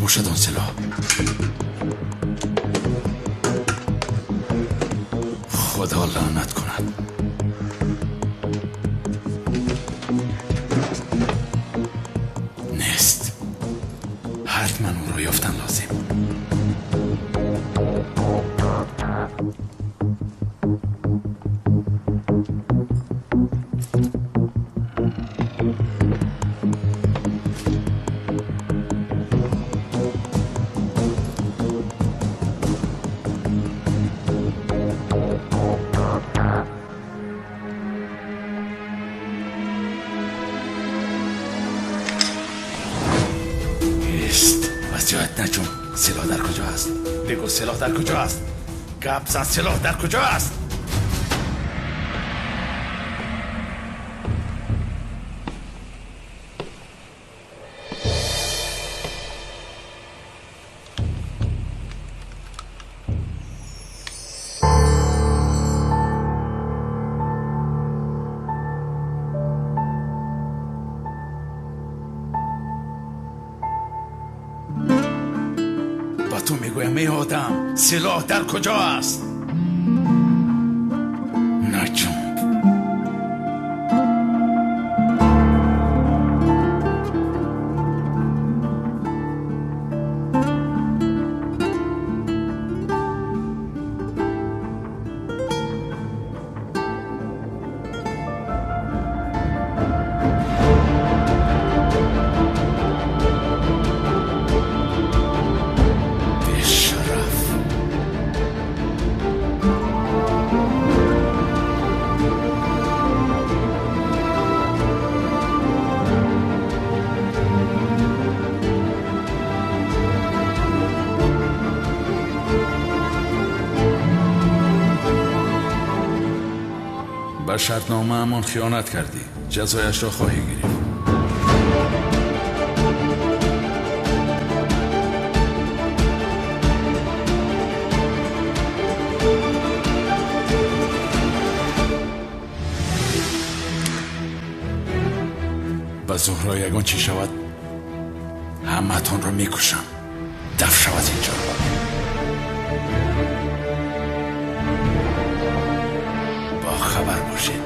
Бошад он силоҳ? Худо лаънат кунад. Нест. Ҳатман ӯро ёфтан лозим. نجوم، سلاح در کجا است؟ بگو سلاح در کجا است؟ گپ زن، سلاح در کجا است؟ تو میگویم ای آدم، سلاح در کجا است؟ نجنب. به شرطنامه همان خیانت کردی، جزایش را خواهی گرفت. به زهرا یگان چی شود همه‌تان را میکشم. دف شود اینجا. خبر باشید.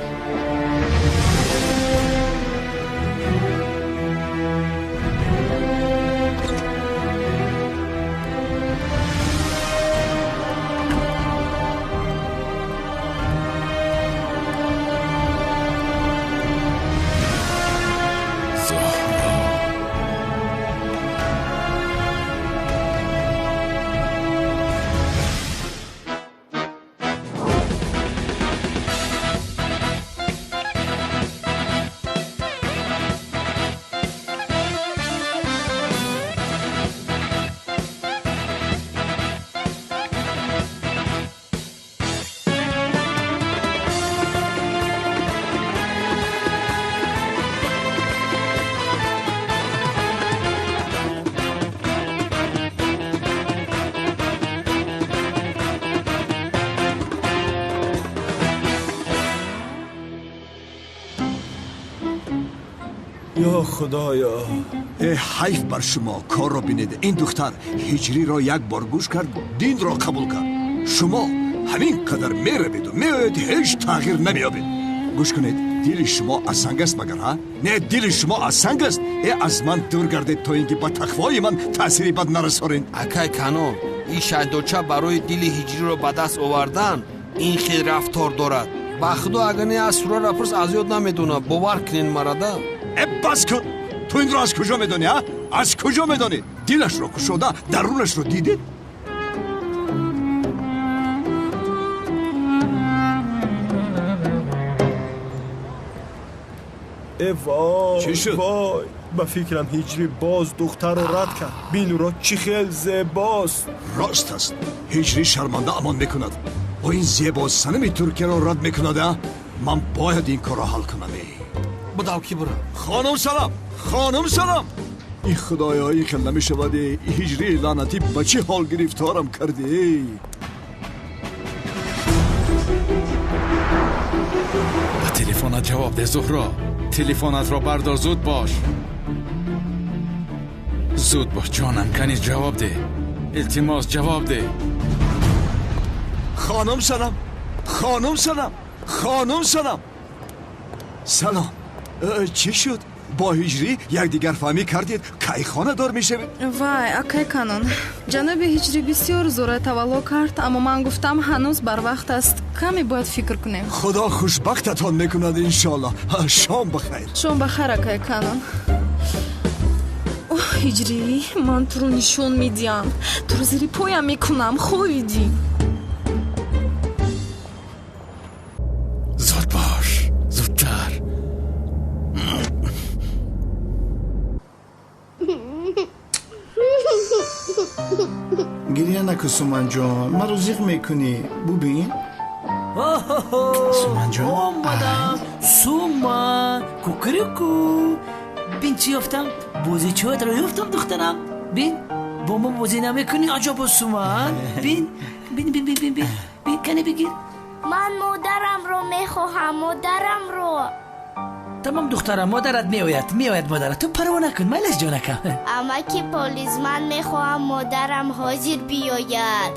یا خدایا، ای حیف بر شما، کار را بینید. این دختر هجری را یک بار گوش کرد، دین را قبول کرد. شما همین قدر میروید و میآید، هیچ تغییر نمییابید. گوش کنید، دل شما از سنگ است مگر؟ ها؟ نه، دل شما از سنگ است. ای از من دور گردید تا اینکه با تقوای من تاثیری بد نرسانید. اکای کانون، این شایدوچه برای دل هجری را به دست آوردن این خیلی رفتار دارد. با خدا اگر نه از سوره را پرس از یاد نمیدونه. باور کنین مرا. بس کن. تو این را از کجا میدانی؟ ها؟ از کجا میدانی؟ دلش را کشوده، درونش را دیدید؟ ای وای، چی شد؟ وای، به فکرم هجری باز دختر را رد کرد. بین را چی خیلی زیباست. راست است، هجری شرمنده امان میکند. با این زیبا صنم ترکیه را رد میکند. من باید این کار را حل کنم. بداو کی برو. خانم سلام، خانم سلام. ای خدایا، این خیلی نمیشود. هجری لعنتی به چه حال گرفتارم کردی؟ به تلفنت جواب ده زهرا. تلفنت را بردار، زود باش. Зуд бош ҷонам, кани ҷавоб деҳ. Илтимос ҷавоб деҳ. Хонум салом, хонум салом, хонум салом. Салом. Чӣ шуд? Бо ҳиҷрӣ якдигарфаҳмӣ кардед, кай хонадор мешавед? Вай, акай Канон, ҷаноби ҳиҷрӣ бисёр зӯра тавалло кард, аммо ман гуфтам ҳанӯз барвақт аст, каме бояд фикр кунем. Худо хушбахтатон мекунад иншоаллоҳ. Шом бахайр. Шом бахайр, акай Канон. Оҳ, ҳиҷрӣ, ман туро нишон медиҳам, туро зери поям мекунам, хоҳидӣ. Зуд бош, зудтар. Гиря накун, Суманҷон, маро зиқ мекунӣ. Бубин. Суманҷон, омадам. Суман, кукуруку. Бин чӣ ёфтам? Бозичаҳоятро ёфтам, духтарам. Бин, бо мо бозӣ намекунӣ, аҷабо, Суман. Бин, бин, бин, бин, бин, бин, бин, кане бигир. Ман модарамро мехоҳам, модарамро. Тамом, духтарам, модарат меояд, меояд модарат. Ту парво накун, майлаш ҷонакам. Амаки полис, ман мехоҳам модарам ҳозир биёяд.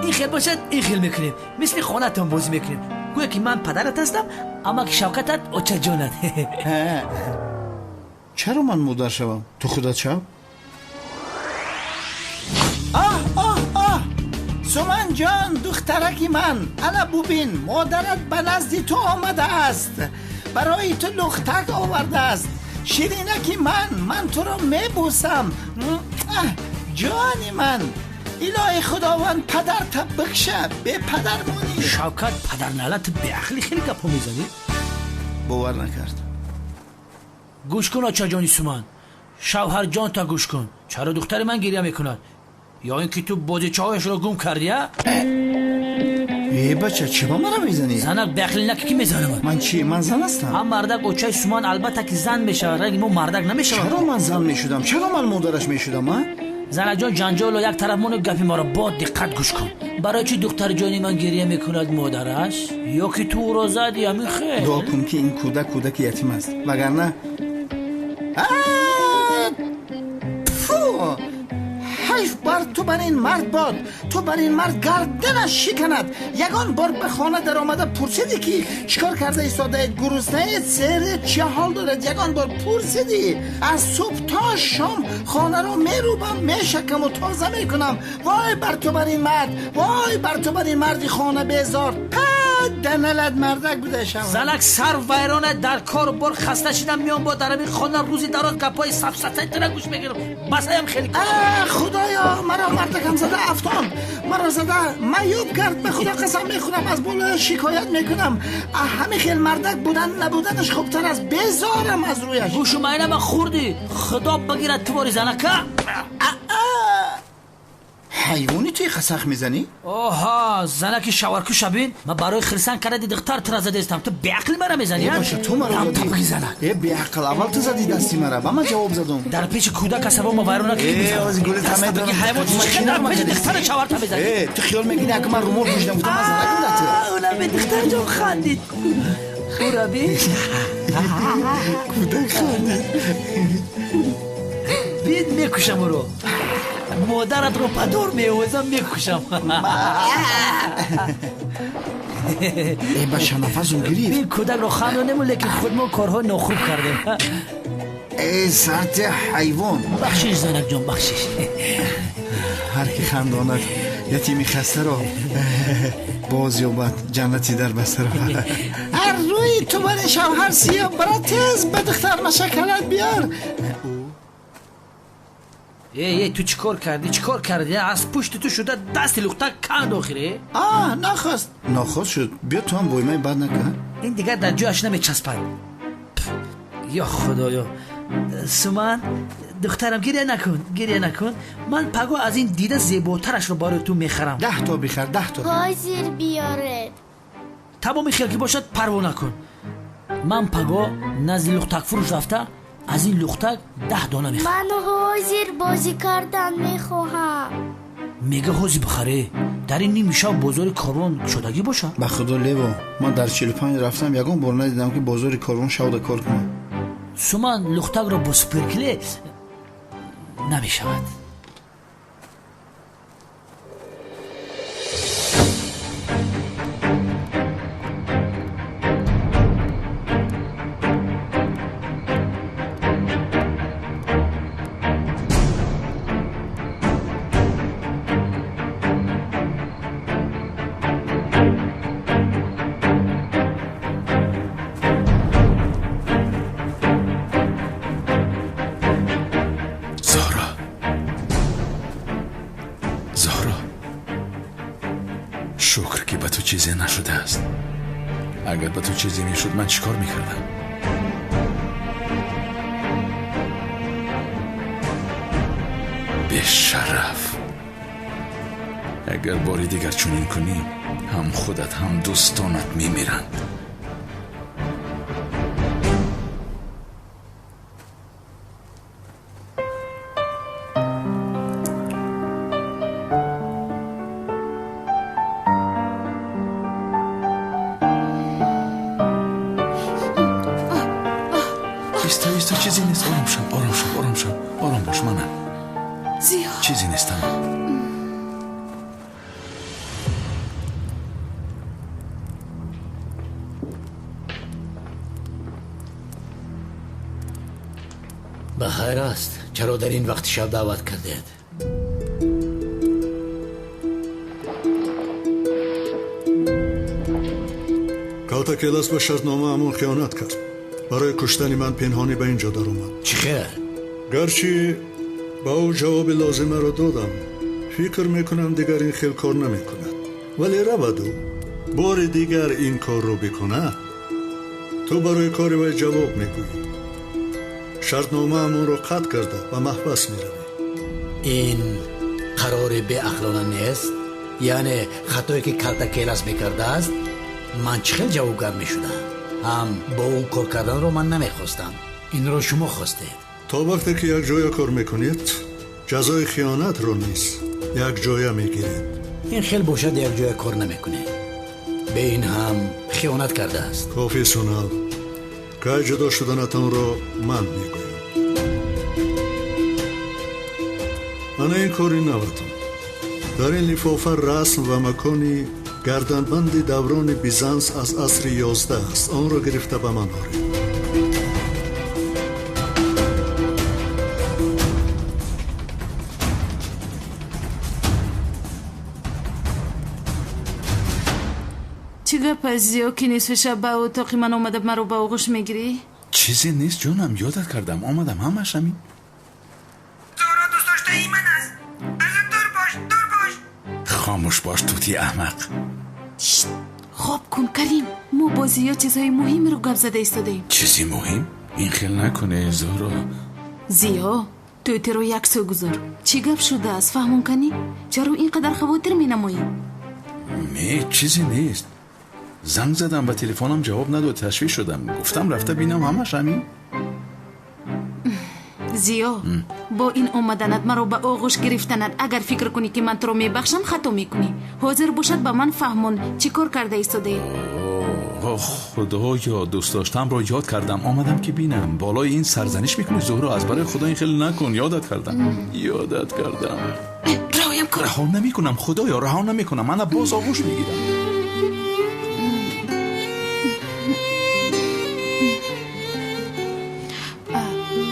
Ин хел бошад, ин хел мекунем. Мисли хонатон бозӣ мекунем. Гӯё ки ман падарат ҳастам, амаки Шавкатат очаҷонат. Чаро ман модар шавам? Ту худат шав. Оҳ, оҳ, оҳ! Суманҷон, духтараки ман, ана бубин, модарат ба назди ту омадааст. Барои ту лухтак овардааст. Ширинаки ман, ман туро мебӯсам. Ҷони ман, илоҳи Худованд падарта бикша, бепадар монӣ. Шавкат, падарналат, ту беақлӣ, хеле гапҳо мезанӣ. Бовар накард. Гӯш кун, очаҷони Суман, шавҳарҷонта гӯш кун. Чаро духтари ман гиря мекунад? Ё ин ки ту бозичаҳояшро гум кардӣ, а? Э, бача, чӣ ба мара мезанӣ? Занак, беақлӣ наки, ки мезанам. Ман чӣ? Ман зан ҳастам? Ҳам мардак очаи Суман албатта ки зан мешавад, ранги мо мардак намешавад. Чаро ман зан мешудам? Чаро ман модараш мешудам, а? Занаҷон, ҷанҷоло як тараф мону гапи маро бо диққат гӯш кун. Барои чӣ духтарҷони ман гиря мекунад модараш? Ё ки ту ӯро задӣ, ҳамин хел? Дуо кун, ки ин кӯдак кӯдаки ятим аст, вагарна фу! Ҳайф бар ту, бар ин мард бод, ту бар ин мард гарданаш шиканад. Ягон бор ба хона даромада пурсидӣ, ки чӣ кор карда истодаед, гуруснаед, серед, чӣ ҳол доред? Ягон бор пурсидӣ? Аз субҳ то шом хонаро мерӯбам, мешакаму тоза мекунам. Вой бар ту, бар ин мард, вой бар ту, бар ин марди хона безор. Даналат мардак буда шава. Занак, сар вайрона, дар кору бор хаста шидам, меом бо дар ҳамин хона рӯзи дароз гапҳои сафсатаи тура гӯш мегирам. Басаям хеле. Худоё, маро мардакам зада афтон, маро зада маъюб кард. Ба Худо қасам мехӯрам, аз болоя шикоят мекунам. Ҳамин хел мардак будан набуданаш хубтар аст. Безорам аз рӯяш. Гӯшу майна ма хӯрдӣ, Худо бигирад тувори занака. Ҳайвони, туи қасах мезанӣ? Оҳа, занаки шаваркуша бин, ман барои хирсан кардади духтар тура задаистам, ту беақли мара мезанӣ? Баша, ту маро задӣ. Занак, э, беақл, аввал ту задӣ дасти мара, ба ман ҷавоб задум. Дар пеши кӯдак асабома вайрон накӣ. Э, ози гули тамедонам. Ҳайвон, дар пеши духтари шаварта мезанӣ? Э, ту хиёл мекунӣ, ака ман румол пӯшидам, гуфтам ман занакам да ту. Уна бе, духтарҷон хандид. Ура бин. Кӯдак хандид. Бин, мекушам уро. Модаратро падор меовезам, мекушам. Э, баша, нафасум гирифт. Бин, кӯдакро хандонему, лекин худ мо корҳои нохуб кардем. Э, сарти ҳайвон. Бахшиш, занакҷон, бахшиш. Ҳар ки хандонад ятими хастаро, боз ёбад ҷаннати дарбастаро. Ҳар рӯи ту бари шавҳар сиё, бара тез ба духтар машакалат биёр. Эй, эй, ту чӣ кор кардӣ, чӣ кор кардӣ? Аз пушти ту шуда дасти лухтак канд охире. А, нахост, нохост шуд. Биё, ту ҳам боймаи бад накун. Ин дигар дар ҷояш намечаспад. Ё Худоё! Суман, духтарам, гиря накун, гиря накун. Ман паго аз ин дида зеботарашро барои ту мехарам. 10 то бихар, 10 то. Ҳозир биёред. Тамоми хел ки бошад, парво накун. Ман паго назди лухтакфурӯш рафта, аз ин лухтак 10 дона мехарам. Ман ҳозир бозӣ кардан мехоҳам. Мега ҳозир бихарӣ? Дар ин ними шаб бозори Корвон кушодагӣ бошад? Ба Худо, лево, ман дар 45 рафтам, ягон бор надидам, ки бозори Корвон шавда кор кунад. Суман, лухтакро бо суперклей Намешавад. Шукр, ки ба ту чизе нашудааст. Агар ба ту чизе мешуд, ман чӣ кор мекардам? Бешараф! Агар бори дигар чунин кунӣ, ҳам худат, ҳам дӯстонат мемиранд. Иста, чизе нест. Ором шав, ором шав, ором шав. Ором бош, манам. Зиё. Чизе нест, тамом. Ба хайр аст. Чаро дар ин вақти шаб даъват кардед? Калтакелас ба шартномаамон хиёнат кард. Барои куштани ман пинҳонӣ ба ин ҷо даромад. Чӣ хел? Гарчи ба ӯ ҷавоби лозимаро додам, фикр мекунам дигар ин хел кор намекунад. Вале равад ӯ бори дигар ин корро бикунад, ту барои кори вай ҷавоб мегӯӣ. Шартномаамонро қатъ карда ба маҳбас меравӣ. Ин қарори беақлона нест? Яъне хатое ки Калтакелас мекардааст, ман чӣ хел ҷавобгар мешудам? Ҳам бо ӯ кор карданро ман намехостам. Инро шумо хостед. То вақте ки якҷоя кор мекунед, ҷазои хиёнатро низ якҷоя мегиред. Ин хел бошад, якҷоя кор намекунед. Бе ин ҳам хиёнат кардааст. Кофӣ, Сунал. Кай ҷудо шуданатонро ман мегӯям. Ана ин кори наватон. Дар ин лифофа расм ва макони гарданбанди даврони Бизанс аз асри 11 аст. Онро гирифта ба ман оред. Чӣ гап аст, Зиё, ки нисфи шаб ба утоқи ман омада маро ба оғӯш мегирӣ? Чизе нест, ҷонам, ёдат кардам, омадам, ҳамаш ҳамин. Зуҳро дӯстдоштаи ман аст. Аз ӯ дур бош, дур бош. Хомӯш бош, тути аҳмақ. Хоб кун, Карим. Мо бо Зиё чизҳои муҳимеро гап зада истодаем. Чизи муҳим? Ин хел накунӣ, Зуҳро. Зиё, тӯтиро як сӯ гузор. Чӣ гап шудааст, фаҳмон канӣ? Чаро ин қадар хавотир менамоӣ? Не, чизе нест. Занг задам, ба телефонам ҷавоб надод, ташвиш шудам. Гуфтам рафта бинам, ҳамаш ҳамин. Зиё, бо ин омаданат маро ба оғӯш гирифтанат, агар фикр кунӣ ки ман туро мебахшам, хато мекунӣ. Ҳозир бошад, ба ман фаҳмон, чӣ кор карда истодаӣ? Худоё, дӯст доштамро ёд кардам, омадам ки бинам. Болои ин сарзаниш мекунӣ, Зуҳро, аз барои худо ин хеле накун. Ёдат кардам, ёдат кардам. Раҳоям кун. Раҳо намекунам, худоё, раҳо намекунам. Мана боз оғӯш мегирам.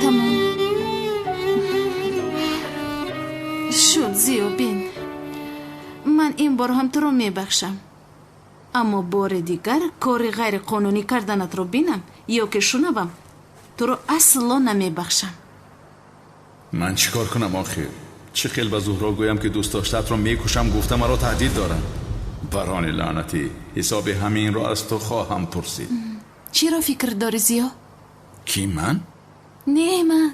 Тамом шуд, Зиё, бин, ман ин бор ҳам туро мебахшам, аммо бори дигар кори ғайриқонунӣ карданатро бинам ё ки шунавам, туро асло намебахшам. Ман чӣ кор кунам охир? Чӣ хел ба Зуҳро гӯям ки дӯстдоштаатро мекушам, гуфта маро таҳдид дорам? Барони лаънатӣ, ҳисоби ҳаминро аз ту хоҳам пурсид. Чиро фикр дорӣ, Зиё? Ки ман? Не, ман.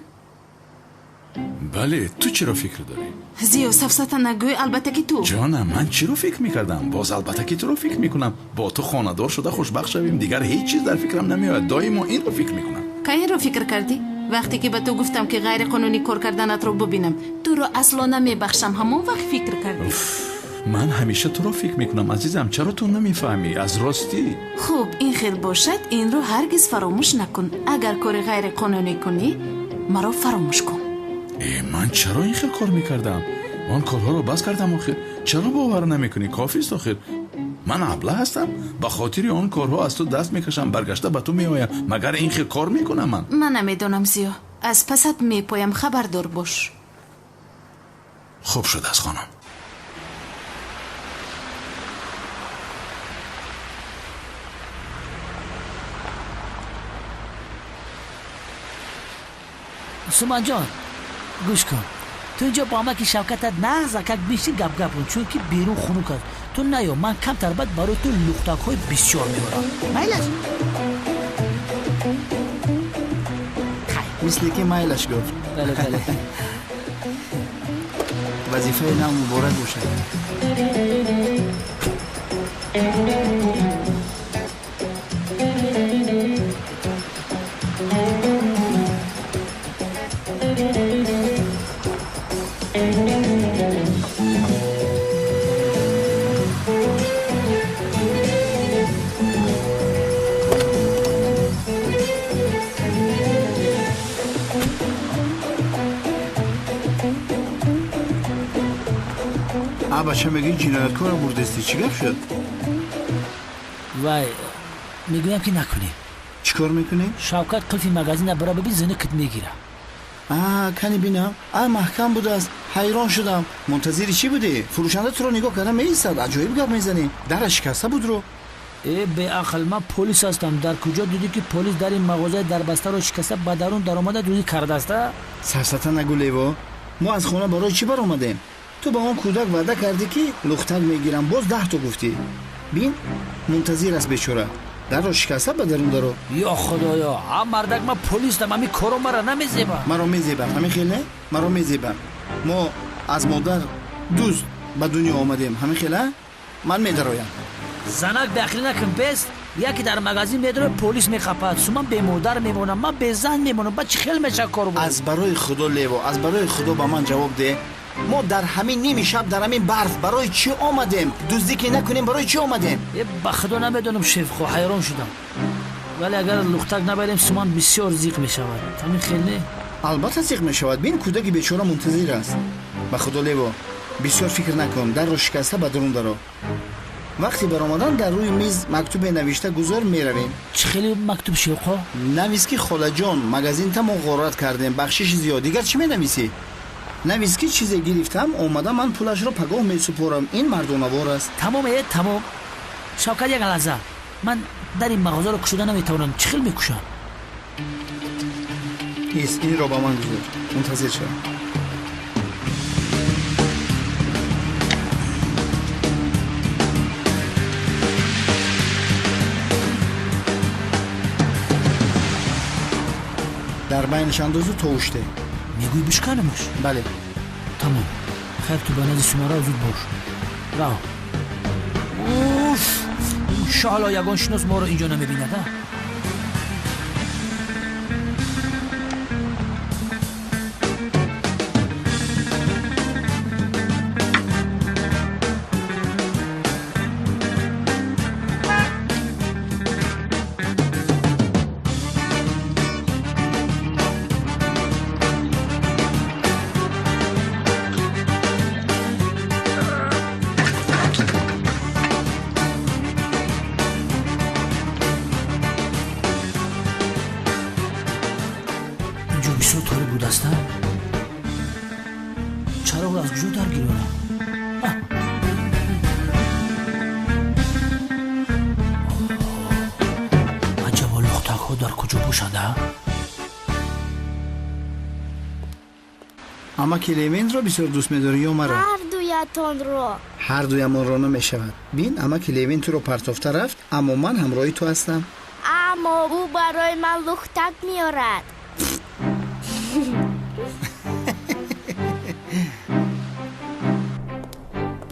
Бале, ту чиро фикр дорӣ? Зиё, сафсата нагӯй, албатта ки ту. Ҷонам, ман чиро фикр мекардам? Боз албатта ки туро фикр мекунам. Бо ту хонадор шуда хушбахт шавем, дигар ҳеҷ чиз дар фикрам намеояд. Доимо инро фикр мекунам. Кай инро фикр кардӣ? Вақте ки ба ту гуфтам ки ғайриқонунӣ кор карданатро бубинам, туро асло намебахшам, ҳамон вақт фикр кардӣ. Ман ҳамеша туро фикр мекунам, азизам. Чаро ту намефаҳмӣ? Аз ростӣ. Хуб, ин хел бошад, инро ҳаргиз фаромӯш накун. Агар кори ғайриқонунӣ кунӣ, маро фаромӯш кун. Ман чаро ин хел кор мекардам? Он корҳоро бас кардам охир. Чаро бовар намекунӣ? Кофист охир. Ман абла ҳастам. Ба хотири он корҳо аз ту даст мекашам, баргашта ба ту меоям. Магар ин хел кор мекунам ман? Ман намедонам, Зиё. Аз пасат мепоям, хабардор бош. Хуб шудааст, хонум. Суманҷон, гӯш кун. Ту инҷо бо амаки Шавкатат нағзакак бишин, гап-гап кун, чунки берун хунук аст. Ту наё, ман камтар баъд барои ту лухтакҳои бисёр меорам. Майлаш? Мисли ки майлаш гуфт. Бале, бале. Вазифаи нав муборак бошад. Бача мегӯи ҷинояткорро бурдестӣ, чӣ гап шуд? Вай, мегӯям ки накунӣ. Чӣ кор мекунӣ? Шавкат қулфи магазина бара бибин, зинакит мегира. Кани бинам. Маҳкам будааст. Ҳайрон шудам. Мунтазири чӣ будӣ? Фурӯшанда туро нигоҳ карда меистад. Аҷоиб гап мезанӣ. Дара шикаста буд рӯ. Беақл, ман полис ҳастам. Дар куҷо дидӣ ки полис дар ин мағозаи дарбастаро шикаста ба дарун даромада дуздӣ кардааст? Сафсата нагӯ, Лево. Мо аз хона барои чӣ баромадем? Ту ба он кӯдак ваъда кардӣ ки лухтак мегирам, боз 10 то гуфтӣ. Бин, мунтазир аст бечора. Дарро шикаста ба дарун даро. Ё худоё, ҳа мардак, ман полисам, ҳамин коро мара намезеба. Маро мезебад, ҳамин хел не? Маро мезебад. Мо аз модар дузд ба дунё омадем, ҳамин хел а? Ман медароям. Занак, беақлӣ накун, бест. Яке дар магазин медарояд, полис мехапад. Суман бемодар мемонам, ман безан мемонам. Ба чӣ хел мешавад кор бо? Аз барои худо, Лево, аз барои худо ба ман ҷавоб деҳ. Мо дар ҳамин ними шаб дар ҳамин барф барои чӣ омадем? Дуздӣ ки накунем, барои чӣ омадем? Ба худо намедонам, шефхо, ҳайрон шудам. Вале агар лухтак набарем, суман бисёр зиқ мешавад. Ҳамин хел не? Албатта зиқ мешавад. Бин, кӯдаки бечора мунтазир аст. Ба худо, Лево, бисёр фикр накун. Дарро шикаста ба дарун даро. Вақти баромадан дар рӯи миз мактубе навишта гузор, меравем. Чӣ хеле мактуб, шевқо? Навис ки холаҷон, магазинта мо ғорат кардем, бахшиши зиёд. Дигар чӣ менависӣ? Навис ки чизе гирифтам, омада ман пулашро пагоҳ месупорам. Ин мардонавор аст. Тамом, тамом. Шавкат, як лаҳза. Ман дар ин мағозаро кушода наметавонам. Чӣ хел мекушам? Ис, инро ба ман гузор. Мунтазир шав. Дар байнаш андозу товуште. Мегӯй бишканамаш? Бале. Тамом. Хайр, ту ба назди Сумара зуд бош. Раҳ. Уф! Иншоалло ягон шинос моро инҷо намебинад, а? Чароғро аз куҷо даргирёнам? Аҷабо, лухтакҳо дар куҷо бошанд, а? Амаки Левентро бисёр дӯст медорӣ ё маро? Ҳардуятонро. Ҳардуямонро намешавад. Бин, амаки Левент туро партофта рафт, аммо ман ҳамроҳи ту ҳастам. Аммо ӯ барои ман лухтак меорад.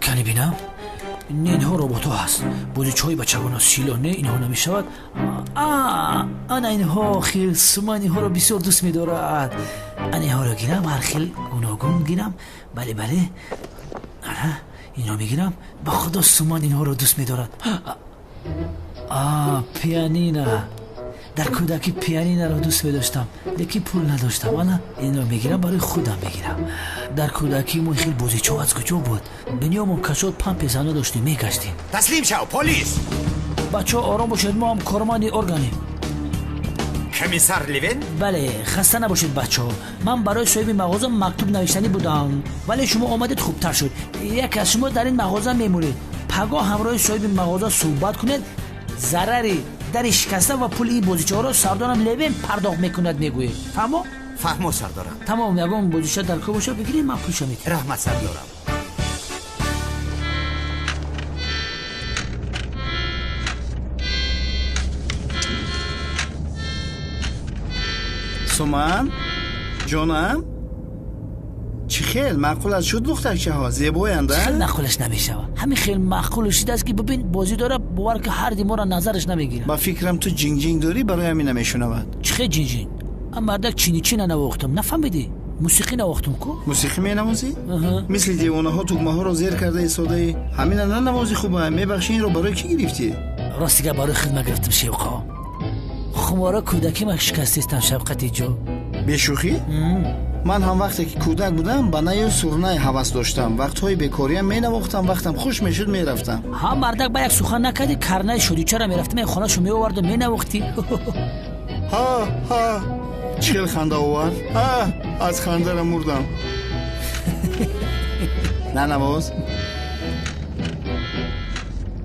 Кани бинам, не, инҳо роботҳо ҳаст, бозичаҳои бачагона, сило, не, инҳо намешавад. Ана инҳо, хел Суман инҳоро бисёр дӯст медорад. Ана инҳоро гирам, ҳар хел гуногун гирам. Бале, бале, ана инро мегирам. Ба худо, Суман инҳоро дӯст медорад. Пианина. Дар кӯдакӣ пианинаро дӯст медоштам, лекин пул надоштам. Ана инро мегирам, барои худам мегирам. Дар кӯдакӣ мо хел бозичаҳо аз куҷо буд? Дунёмон кашод, пампезано доштем, мегаштем. Таслим шав, полис! Бачаҳо, ором бошед, мо ҳам корманди органем. Комиссар Левен? Бале, хаста набошед, бачаҳо. Ман барои соҳиби мағоза мактуб навиштанӣ будам, вале шумо омадед, хубтар шуд. Яке аз шумо дар ин мағоза мемонед. Пагоҳ ҳамроҳи соҳиби мағоза суҳбат кунед. Зарари дари шикаста ва пули ин бозичаҳоро сардорам Левен пардохт мекунад, мегӯед. Фаҳмо? Фаҳмо, сардорам. Тамом, ягон бозича дар кор бошад, бигиред, ман пулша медиҳам. Раҳмат, сардорам. Суман ҷонам, чӣ хел маъқул аз шуд духтарчаҳо? Зебоянд, а? Хел маъқулаш намешавад. Ҳамин хел маъқул шудааст, ки бибин, бозӣ дора, бовар ки ҳар ди моро назараш намегирад. Ба фикрам, ту ҷинг-ҷинг дорӣ, барои ҳамин намешунавад. Чӣ хел ҷинг-ҷинг? А мардак чини-чи нанавохтам, нафаҳмидӣ? Мусиқӣ навохтам ку. Мусиқӣ менавозӣ? Мисли девонаҳо тугмаҳоро зер карда истодаӣ. Ҳамина нанавозӣ хуба. Мебахшӣ, инро барои кӣ гирифтӣ? Рости гап, барои худ нагирифтам, Шевқо. Хумора кӯдакима шикастистам, шавқати ҷо. Бешӯхӣ? Ман ҳам вақте ки кӯдак будам, ба наю сурнай ҳавас доштам. Вақтҳои бекориям менавохтам, вақтам хуш мешуд, мерафтам. Ҳа, мардак, ба як сухан накардӣ. Карнаи шодичара мерафтам, хонашу меовардум, менавохтӣ. Ҳа ҳа, чӣ хел ханда овард! Аз хандара мурдам. Нанавоз.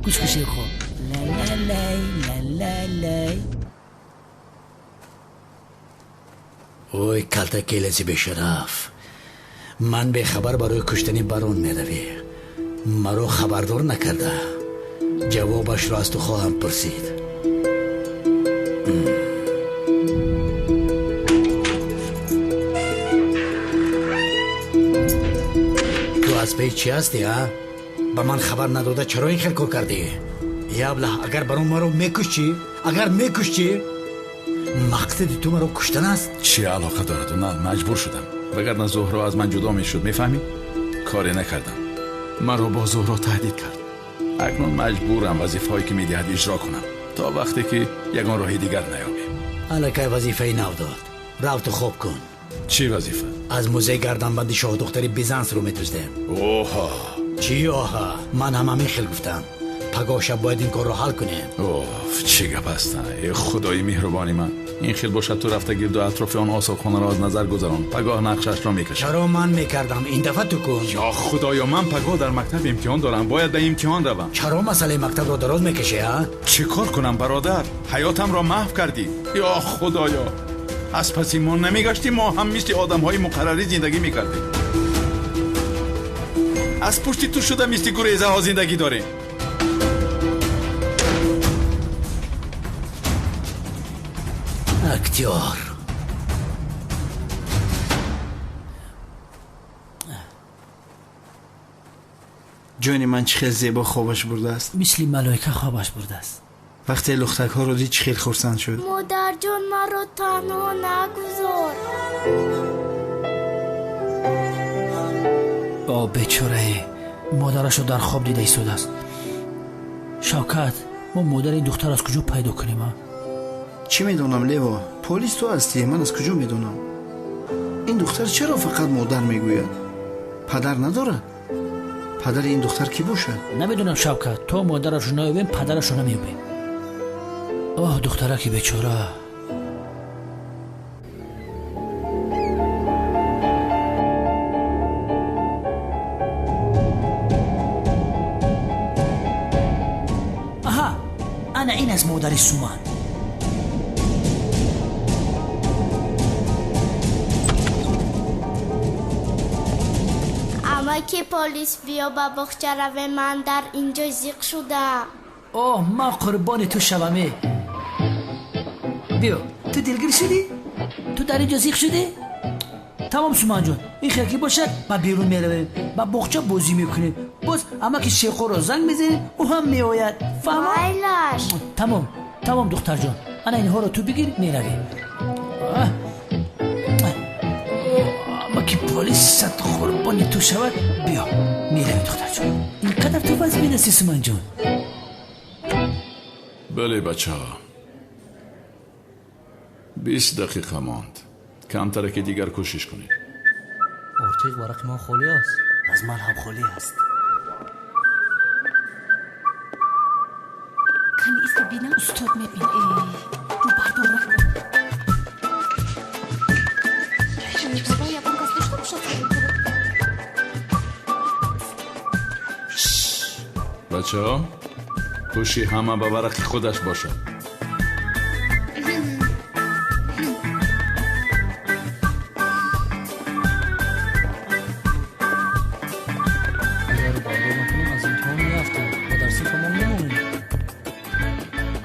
Гӯш кун, Шевқо. Лалалай, лалалай. Ой, калта келаси бешараф, ман бехабар барои куштани барон меравӣ, маро хабардор накарда. Ҷавобашро аз ту хоҳам пурсид. Ту аз пей чӣ ҳастӣ, а? Ба ман хабар надода чаро ин хел кор кардӣ? Я аблаҳ, агар барон маро мекушт чӣ? Агар мекушт чӣ? Мақсади ту маро куштан аст? Чӣ алоқа дорад? На, маҷбур шудам, вагарна Зуҳро аз ман ҷудо мешуд, мефаҳмӣ? Коре накардам, маро бо Зуҳро таҳдид кард. Акнун маҷбурам вазифаҳое ки медиҳад иҷро кунам, то вақте ки ягон роҳи дигар наёбем. Аллакай вазифаи нав дод. Рав, ту хоб кун. Чӣ вазифа? Аз музей гарданбанди шоҳдухтари Бизансро медуздем. Оҳа! Чӣ оҳа? Ман ҳам ҳамин хел гуфтам. Пагоҳ шаб бояд ин корро ҳал кунем. Оф, чӣ гап аст, э худои меҳрубони ман! Ин хел бошад, ту рафта гирду атрофи он осорхонаро аз назар гузарон, пагоҳ нақшашро мекашам. Чаро ман мекардам? Ин дафъа ту кун. Ё худоё, ман пагоҳ дар мактаб имтиҳон дорам, бояд ба имтиҳон равам. Чаро масъалаи мактабро дароз мекашӣ, а? Чӣ кор кунам, бародар? Ҳаётамро маҳв кардӣ. Ё худоё, аз паси мо намегаштӣ, мо ҳам мисли одамҳои муқаррарӣ зиндагӣ мекардем. Аз пушти ту шуда мисли гурезаҳо зиндагӣ дорем. Актёр. Ҷони ман, чӣ хел зебо хобаш бурдааст. Мисли малоика хобаш бурдааст. Вақте лухтакҳоро дид, чӣ хел хурсанд шуд. Модарҷон, маро танҳо нагузор. О, бечорае, модарашро дар хоб дида истодааст. Шавкат, мо модари ин духтар аз куҷо пайдо кунем, а? Чӣ медонам, Лево? Полис ту ҳастӣ, ман аз куҷо медонам? Ин духтар чаро фақат модар мегӯяд? Падар надорад? Падари ин духтар кӣ бошад? Намедонам, Шавкат. То модарашро наёбем, падарашро намеёбем. Оҳ, духтараки бечора. Аҳа, ана ин аст модари Суман. Амаки полис, биё ба боғча равем, ман дар ин ҷо зиқ шудам. Оҳ, ман қурбони ту шаваме. Биё, ту дилгир шудӣ? Ту дар ин ҷо зиқ шудӣ? Тамом, Суманҷон, ин хел ки бошад, ба берун меравем, ба боғча бозӣ мекунем. Боз амаки Шерхоро занг мезанем, ӯ ҳам меояд. Фаҳмо? Майлаш. Тамом, тамом, духтарҷон, ана инҳоро ту бигир, меравем. Амаки полис сад қурбони ту шавад. Биё, меравем, духтарҷон. Ин қадар ту вазмин ҳастӣ, Суманҷон? Бале, бачаҳо. 20 дақиқа монд. Камтаре ки дигар кӯшиш кунед. Ортиқ варақи ман холӣ аст. Аз ман ҳам холӣ аст. Кани иста бинам, устод мебин. Рӯ бардор накун. Баба, ягон кас дошта бошад? Бачаҳо, ҳуши ҳама ба варақи худаш бошад. Агар рӯ бардор накунем, аз имтиҳон меафтем ва дар синфамон мемонем.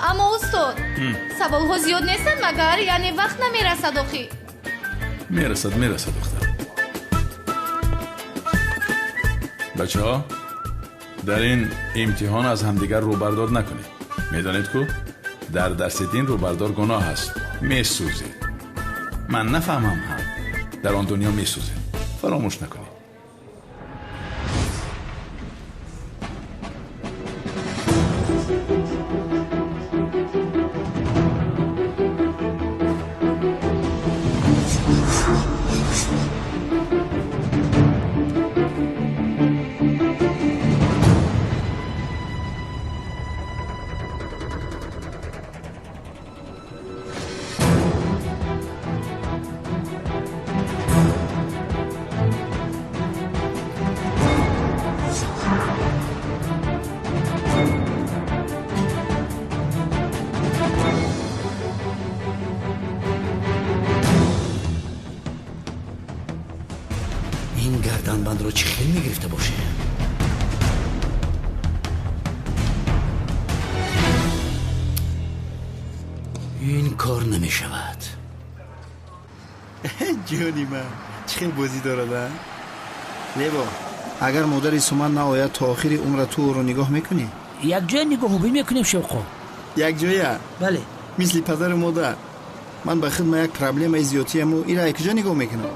Аммо устод, саволҳо зиёд нестанд магар? Яъне вақт намерасад охи? Мерасад, мерасад, духтар. Бачаҳо, дар ин имтиҳон аз ҳамдигар рӯбардор накунед. Медонед ку дар дарси дин рӯбардор гуноҳ аст. Месӯзед. Ман нафаҳмам ҳам, дар он дунё месӯзед. Фаромӯш накунед. Ин гарданбандро чӣ хел мегирифта бошем? Ин кор намешавад. Ҷони ман, чӣ хел бозӣ дорад, а? Лебо, агар модари Суман наояд, то охири умра ту ӯро нигоҳ мекунӣ? Якҷоя нигоҳубин мекунем, Шевқо. Якҷоя? Бале. Мисли падару модар. Ман ба хидма як проблемаи зиёдтияму ира якҷо нигоҳ мекунам.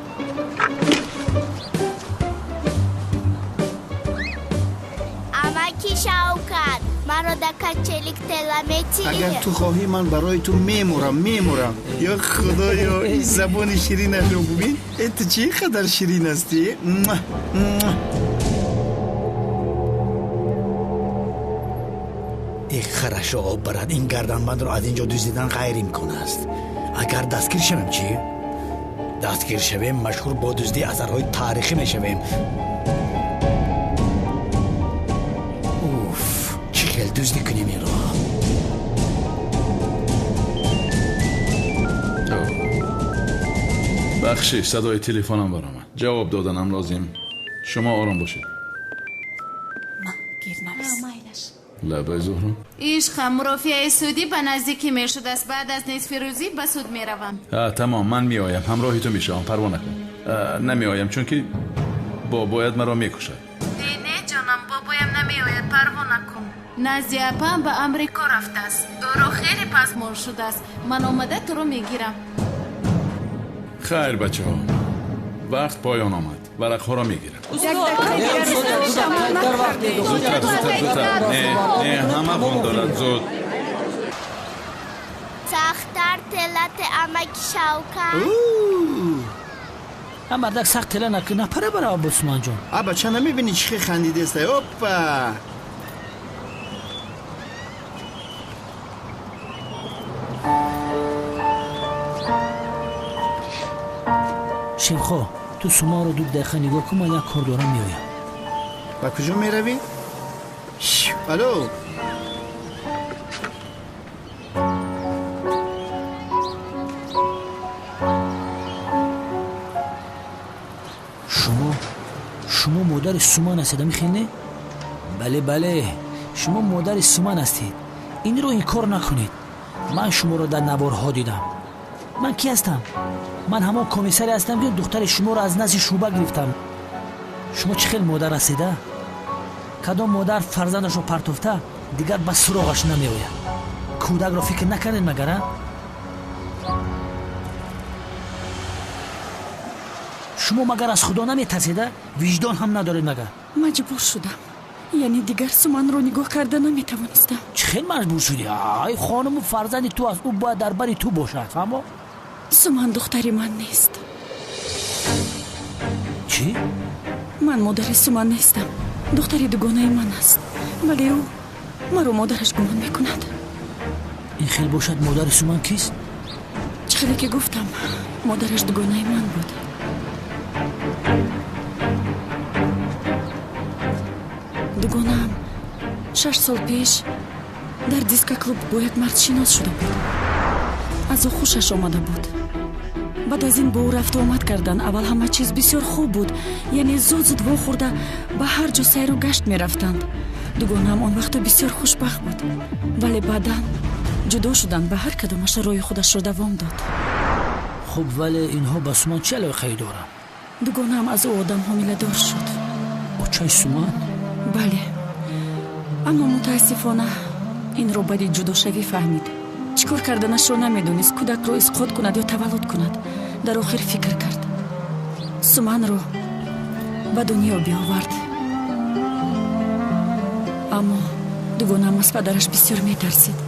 Амаки Шавкат, маро да качелик тела метиҳӣ? Агар ту хоҳӣ, ман барои ту мемурам, мемурам. Ё худоё, ин забони ширинашро бубин. Э, ту чӣ қадар ширин ҳастӣ? Муа, муа. Э, харашо об барад. Ин гарданбандро аз ин ҷо дуздидан ғайриимкон аст. Агар дастгир шавем чӣ? Дастгир шавем, машҳур бо дуздии асарҳои таърихӣ мешавем. Уф, чӣ хел дуздӣ кунем инро? Бахшиш, садои телефонам баромад. Ҷавоб доданам лозим. Шумо ором бошед. Гир навис. Майлаш. Лабай, Зуҳро. Ишқам, мурофиаи судӣ ба наздикӣ мешудааст. Баъд аз нисфи рӯзӣ ба суд меравам. Тамом, ман меоям, ҳамроҳи ту мешавам, парво накун. Намеоям, чунки бобоят маро мекушад. Не, не, ҷонам, бобоям намеояд, парво накун. Назди апаам ба Амрико рафтааст. Ӯро хеле пазмон шудааст. Ман омада туро мегирам. Хайр, бачаҳо, вақт поён омад. Варақҳоро мегирам. Зудтар, зудтар, зудтар. Не, не, ҳама вон дорад, зуд. Сахттар телате, амаки Шавкат. А мардак сахт тела накун, напара барава бо Суманҷон. А бача, намебинӣ чӣ хел хандидеста? Оппа! Шевхо, ту Суманро 2 дақиқа нигоҳ кун, ман як кор дорам, меоям. Ба куҷо меравӣ? Алло! Шумо модари Суман ҳастед, амихел не? Бале, бале, шумо модари Суман ҳастед. Инро инкор накунед. Ман шуморо дар наворҳо дидам. Ман кӣ ҳастам? Ман ҳамон комиссаре ҳастам, ки духтари шуморо аз назди шӯъба гирифтам. Шумо чӣ хел модар ҳастед, а? Кадом модар фарзандашро партофта дигар ба суроғаш намеояд? Кӯдакро фикр накардед магар, а? Шумо магар аз Худо наметарсед, а? Виҷдон ҳам надоред магар? Маҷбур шудам. Яъне дигар Суманро нигоҳ карда наметавонистам. Чӣ хел маҷбур шудӣ? Ай, хонуму фарзанди ту аст, ӯ бояд дар бари ту бошад, фаҳмо? Суман духтари ман нест. Чӣ? Ман модари Суман нестам. Духтари дугонаи ман аст, вале ӯ маро модараш гумон мекунад. Ин хел бошад, модари Суман кист? Чӣ хеле ки гуфтам, модараш дугонаи ман буд. Дугонаам 6 сол пеш дар дискоклуб бо як мард шинос шуда буд. Аз ӯ хушаш омада буд. Баъд аз ин бо ӯ рафту омад кардан. Аввал ҳама чиз бисёр хуб буд, яъне зуд зуд вохӯрда ба ҳар ҷо сайру гашт мерафтанд. Дугонаам он вақто бисёр хушбахт буд, вале баъдан ҷудо шуданд ва ҳар кадомаша роҳи худашро давом дод. Хуб, вале инҳо ба Суман чӣ алоқае доранд? Дугонаам аз ӯ одам ҳомиладор шуд. Очаи Суман? Бале, аммо мутаассифона инро баъди ҷудошавӣ фаҳмид. Чӣ кор карданашро намедонист, кӯдакро исқот кунад ё таваллуд кунад. Дар охир фикр кард, Суманро ба дунё биовард. Аммо дугонаам аз падараш бисёр метарсид,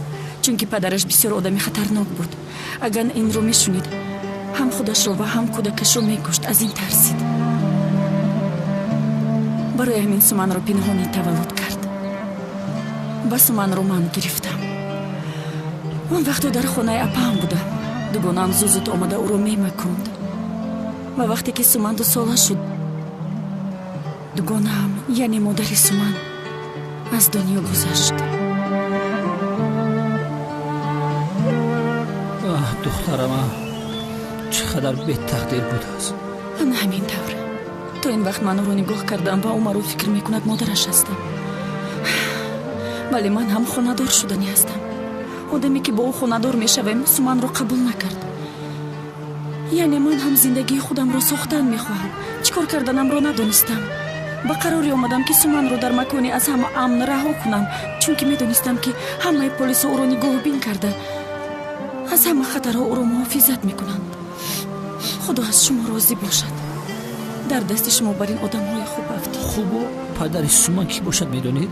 чунки падараш бисёр одами хатарнок буд. Агар инро мешунид, ҳам худашро ва ҳам кӯдакашро мекушт. Аз ин тарсид. Барои ҳамин Суманро пинҳонӣ таваллуд кард ва Суманро ман гирифтам. Он вақто дар хонаи апаам будам. Дугонаам зуд зуд омада ӯро мемаконд. Ва вақте ки Суман 2 сола шуд, дугонаам, яъне модари Суман, аз дунё гузашт. Аҳ, духтарама, чӣ қадар бетақдир будааст. Ана ҳамин тавр. То ин вақт ман ӯро нигоҳ кардам ва ӯ маро фикр мекунад модараш ҳастам. Вале ман ҳам хонадор шуданӣ ҳастам. Одаме ки бо ӯ хонадор мешавем, Суманро қабул накард. Яъне ман ҳам зиндагии худамро сохтан мехоҳам. Чӣ кор карданамро надонистам. Ба қароре омадам, ки Суманро дар маконе аз ҳама амн раҳо кунам, чунки медонистам, ки ҳамаи полисҳо ӯро нигоҳубин карда, аз ҳама хатарҳо ӯро муҳофизат мекунанд. Худо аз шумо розӣ бошад. Дар дасти шумо бар ин одамҳои хуб афтид. Хубу падари Суман кӣ бошад, медонед?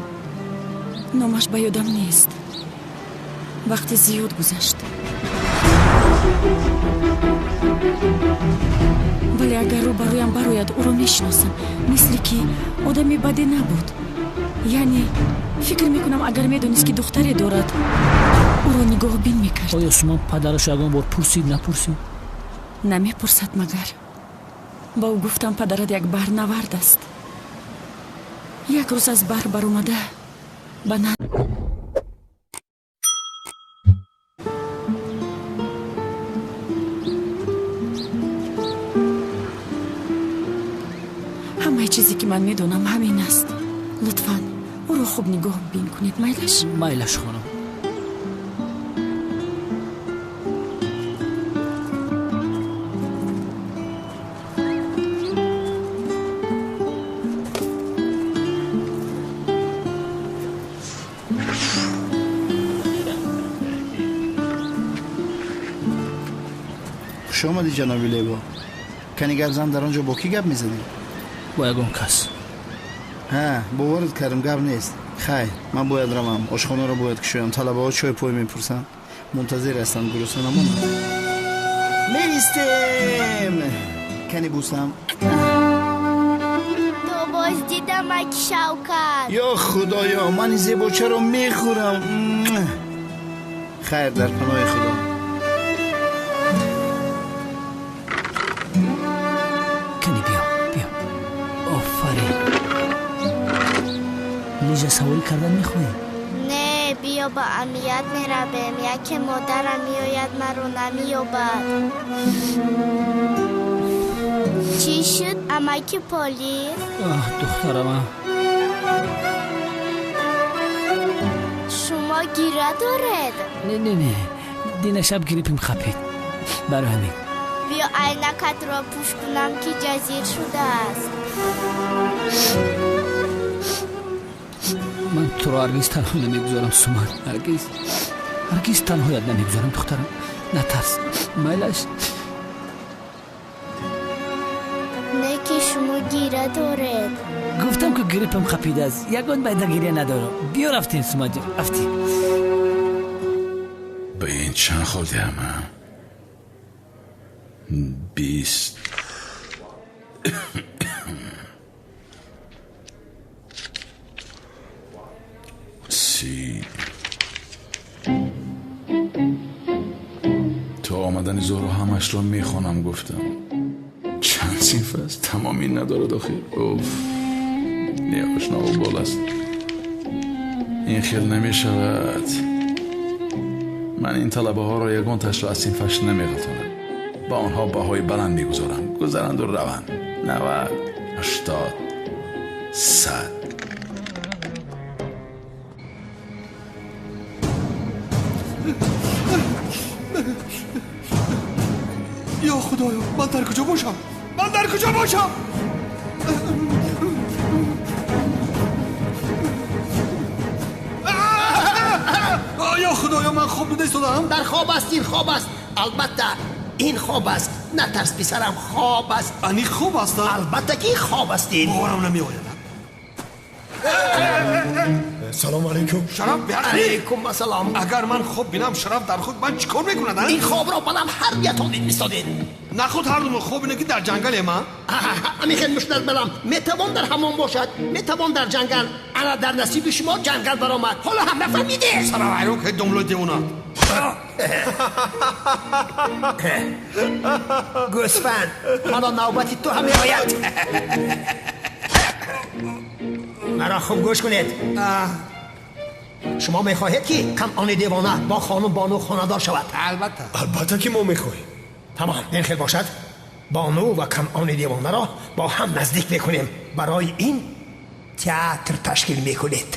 Номаш ба ёдам нест. Вақти зиёд гузашт. Вале агар рӯ ба рӯям барояд, ӯро мешиносам. Мисли ки одами баде набуд. Яъне фикр мекунам, агар медонист, ки духтаре дорад, ӯро нигоҳбин мекард. Оё Суман падарашо ягон бор пурсид, напурсид? Намепурсад магар. Ба ӯ гуфтам, падарат як баҳрнавард аст. Як рӯз аз баҳр баромада ба ҳамаи чизе ки ман медонам ҳамин аст. Лутфан ӯро хуб нигоҳ бин кунед, майлаш? Майлаш, хонум. Хуш омадӣ, ҷаноби Лево. Кани гап зан, дар он ҷо бо кӣ гап мезадӣ? Бо ягон кас. Ҳа, боварат кардам, гап нест. Хайр, ман бояд равам, ошхонаро бояд кушоям. Талабаҳо чой пой мепурсанд, мунтазир ҳастанд, гурусна намонанд. Меистем. Кани бусам. То боз дидамак, Шавкат. Ё худоё, ман ин зебочаро мехӯрам. Хайр, дар паноҳи худо. Кани биё, биё. Офарин. Лижа саворӣ кардан мехоҳӣ? Не, биё ба амният меравем. Яке модарам меояд, маро намеёбад. Чӣ шуд, амаки полис? Аҳ, духтарама. Шумо гира доред? Не, не, не, дина шаб гриппим хапид, барои ҳамин. Биё айнакатро пӯш кунам, ки ҷазир шудааст. Ман туро ҳаргиз танҳо намегузорам, Суман. Ҳаргиз, ҳаргиз танҳоят намегузорам, духтарам. Натарс, майлаш. Не, ки шумо гира доред. Гуфтам, ки гриппам хапидааст, ягон байда гиря надорам. Биё рафтем, Суманҷон, рафтем. Ба ин чанд хол диҳам? 20, 30. То омадани Зуҳро ҳамашро мехонам гуфтам. Чанд синф аст? Тамоми надорад охир. Уф, неошнову бол аст. Ин хел намешавад. Ман ин талабаҳоро ягонташро аз синфаш намеғалтонам. Ба онҳо баҳои баланд мегузорам. Гузаранду раванд. 90, 80, 100. Ё Худоё, ман дар куҷо бошам? Ман дар куҷо бошам? Ё Худоё, ман хоб дида истодам? Дар хоб аст, ин хоб аст. Албатта ин хоб аст. Натарс писарам, хоб аст. Ани хоб аст? Албатта ки хоб аст ин. Боварам намеояд. Салом алейкум. Шараф алейкум ассалом. Агар ман хоб бинам, Шараф дар худ ман чӣ кор мекунад? Ин хобро балам ҳар ятон мистодед. Нахуд ҳар думо хоб ине ки дар ҷангале ма? Ҳамин мушназ балам. Метавон дар ҳамон бошад, метавон дар ҷангал. Ана дар насиби шумо ҷангал баромад. Ҳоло ҳам нафаҳмидед. Сара вайрон ки домло девона. Гӯсфанд, ҳоло навбати ту ҳам меояд. Маро хуб гӯш кунед. Шумо мехоҳед ки Канъони девона бо хонум Бону хонадор шавад? Албатта. Албатта ки мо мехоҳем. Тамом, ин хел бошад. Бону ва Канъони девонаро бо ҳам наздик мекунем. Барои ин театр ташкил мекунед.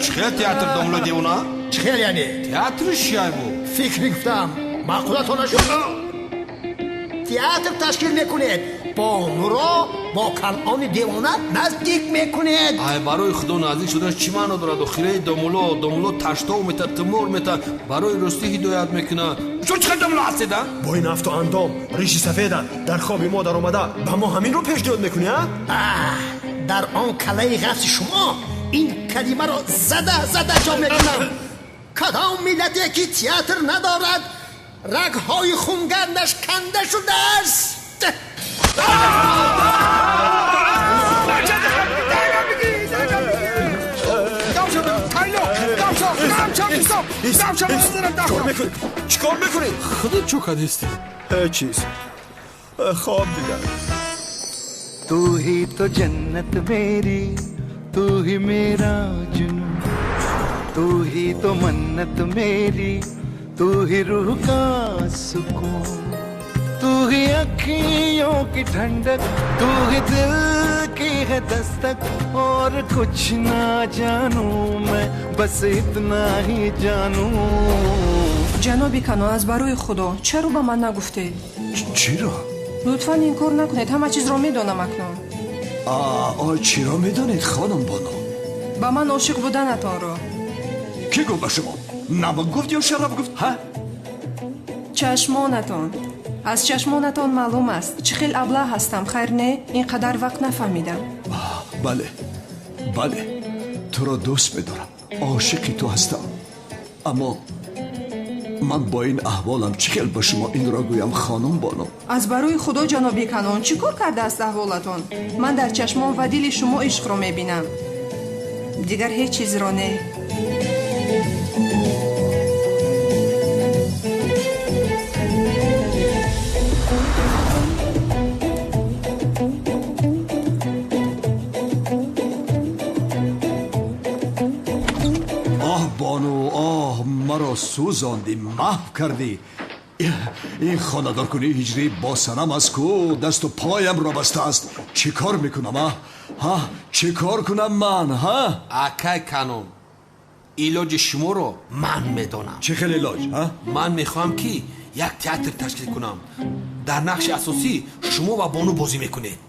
Чӣ хел театр, домло девона? Чӣ хел яъне? Театри чия бу? Фикр мегуфтам. Маъқулатон нашуд? Театр ташкил мекунед. Бонуро бо Канъони девона наздик мекунед. Ай, барои худо наздик шуданаш чӣ маъно дорад? Охираи домуло, домуло таштов мета, тимор мета, барои ростӣ ҳидоят мекунад. Чун чӣ хел домуло ҳастед, а? Бо ин афту андом, риши сафеда, дар хоби мо даромада ба мо ҳаминро пешниҳод мекунӣ, а? Дар он калаи ғафси шумо ин калимаро зада зада ҷо мекунам. Кадом миллате ки театр надорад, рагҳои хунгардаш канда шудааст. Чикор мекунӣ? Худо чӯ кардисти? Ҳеҷ чиз. Хоб дидам. तू ही तो जन्नत मेरी, तू ही मेरा जुनून, तू ही तो मन्नत मेरी, तू ही रूह का सुकून, तू ही अखियों की ठंडक, तू ही दिल की है दस्तक, और कुछ ना जानू मैं, बस इतना ही जानू। Ҷаноби Канон, аз барои Худо чаро ба ман нагуфтед? Чиро? Лутфан инкор накунед, ҳама чизро медонам акнун. Чиро медонед, хонум Бону? Ба ман ошиқ буданатонро. Кӣ гуфт ба шумо? Намак гуфт ё Шараф гуфт, ҳа? Чашмонатон. Аз чашмонатон маълум аст. Чӣ хел аблаҳ ҳастам, хайр не, ин қадар вақт нафаҳмидам. Бале, бале, туро дӯст медорам, ошиқи ту ҳастам. Аммо ман бо ин аҳволам чӣ хел ба шумо инро гӯям, хонум Бону? Аз барои Худо, ҷаноби Канон, чӣ кор кардааст аҳволатон? Ман дар чашмон ва дили шумо ишқро мебинам. Дигар ҳеҷ чизро не. Оҳ, Бону, оҳ, маро сӯзондӣ, маҳв кардӣ. Ин хонадоркунии ҳиҷрӣ бо санам аст ку дасту поямро бастааст. Чӣ кор мекунам, а? Ҳа, чӣ кор кунам ман, ҳа? Акай Канон, илоҷи шуморо ман медонам. Чӣ хел илоҷ, ҳа? Ман мехоҳам ки як театр ташкил кунам. Дар нақши асосӣ шумо ва Бону бозӣ мекунед.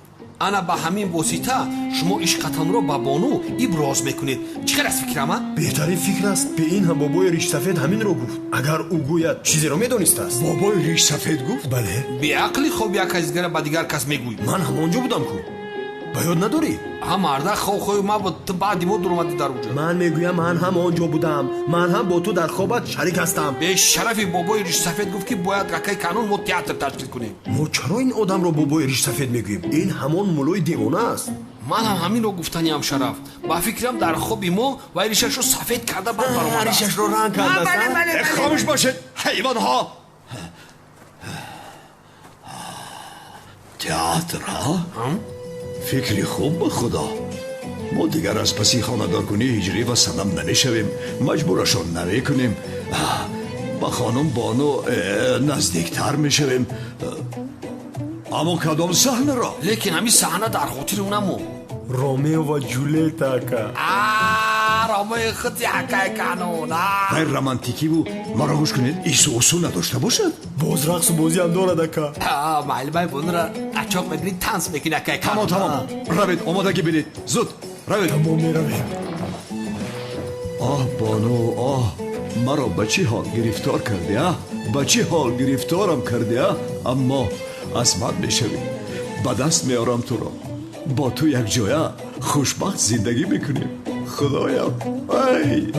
Ана ба ҳамин восита шумо ишқатонро ба Бону иброз мекунед. Чӣ хел аст фикрам, а? Беҳтарин фикр аст. Бе ин ҳам бобои ришсафед ҳаминро гуфт. Агар ӯ гӯяд, чизеро медонистааст. Бобои ришсафед гуфт? Бале. Беақли хоб як кас дигара ба дигар кас мегӯй. Ман ҳамон ҷо будам ку. Ба ёд надорӣ? Ҳа, марда хоб хоби ман буд, ту баъди мо дуромадӣ дар уҷо. Ман мегӯям, ман ҳам он ҷо будам, ман ҳам бо ту дар хобат шарик ҳастам. Бешарафи бобои ришсафед гуфт, ки бояд акаи Канон мо театр ташкил кунем. Мо чаро ин одамро бобои ришсафед мегӯем? Ин ҳамон муллои девона аст. Ман ҳам ҳаминро гуфтаниам, Шараф. Ба фикрам, дар хоби мо вай ришашро сафед карда баъд баромадааст. Ришашро ранг кардааст. Хомӯш бошед, ҳайвонҳо! Театр, ҳа? Фикри хуб, ба худо. Мо дигар аз паси хонадоркунии Ҳиҷрӣ ва Санам намешавем, маҷбурашон намекунем, ба хонум Бону наздиктар мешавем. Аммо кадом саҳнаро? Лекин ҳамин саҳна дар хотири ӯ намонд. Ромео ва Ҷулета, ака. Ромеои худи акаи Канон. Ғайр романтикиву, маро гӯш кунед, ису усу надошта бошад. Боз рақсу бозиам дорад, ака. Муаллимаи Бонура ачоқ мекунӣ, танс мекунӣ, акаи Канон. Тамом, тамом, равед, омодагӣ бинед, зуд равед. Тамом, меравем. Оҳ, Бону, оҳ, маро ба чӣ ҳол гирифтор кардӣ, а? Ба чӣ ҳол гирифторам кардӣ, а? Аммо аз ман мешавӣ, ба даст меорам туро, бо ту якҷоя хушбахт зиндагӣ мекунем. Худоям, ай!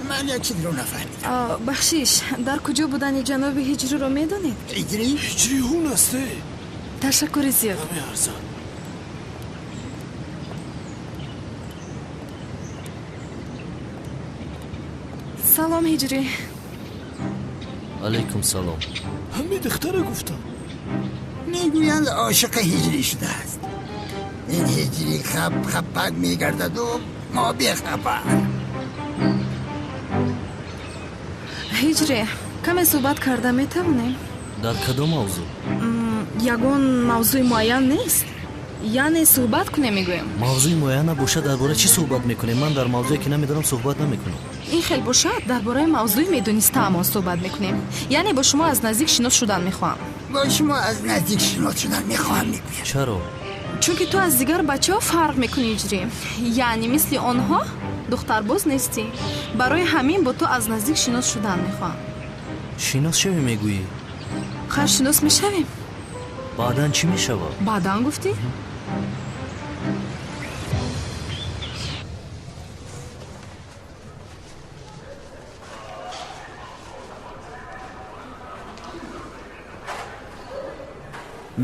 Ман як чизро нафаҳмидам. Бахшиш, дар куҷо будани ҷаноби Ҳиҷриро медонед? Ҳиҷрӣ? Ҳиҷрӣ ҳун аст. Ташаккури зиёд. Намеарзад. Салом, Ҳиҷрӣ. Алайкум салом. Ҳамин духтара гуфтам. Мегӯянд, ошиқи Ҳиҷрӣ шудааст. Ин Ҳиҷрӣ хап хапак мегардаду мо бехабар. Ҳиҷрӣ, каме суҳбат карда метавонем? Дар кадом мавзӯъ? Ягон мавзӯи муайян нест, яъне суҳбат кунем, мегӯям. Мавзӯи муайян набошад, дар бораи чӣ суҳбат мекунем? Ман дар мавзӯе, ки намедонам, суҳбат намекунам. Ин хел бошад, дар бораи мавзӯи медонистаамон суҳбат мекунем. Яъне бо шумо аз наздик шинос шудан мехоҳам. Бо шумо аз наздик шинос шудан мехоҳам, мегӯям. Чаро? Чунки ту аз дигар бачаҳо фарқ мекунӣ, Ҳиҷрӣ. Яъне мисли онҳо духтарбоз нестӣ. Барои ҳамин бо ту аз наздик шинос шудан мехоҳам. Шинос шавӣ, мегӯӣ? Хайр, шинос мешавем. Баъдан чӣ мешавад? Баъдан гуфтӣ?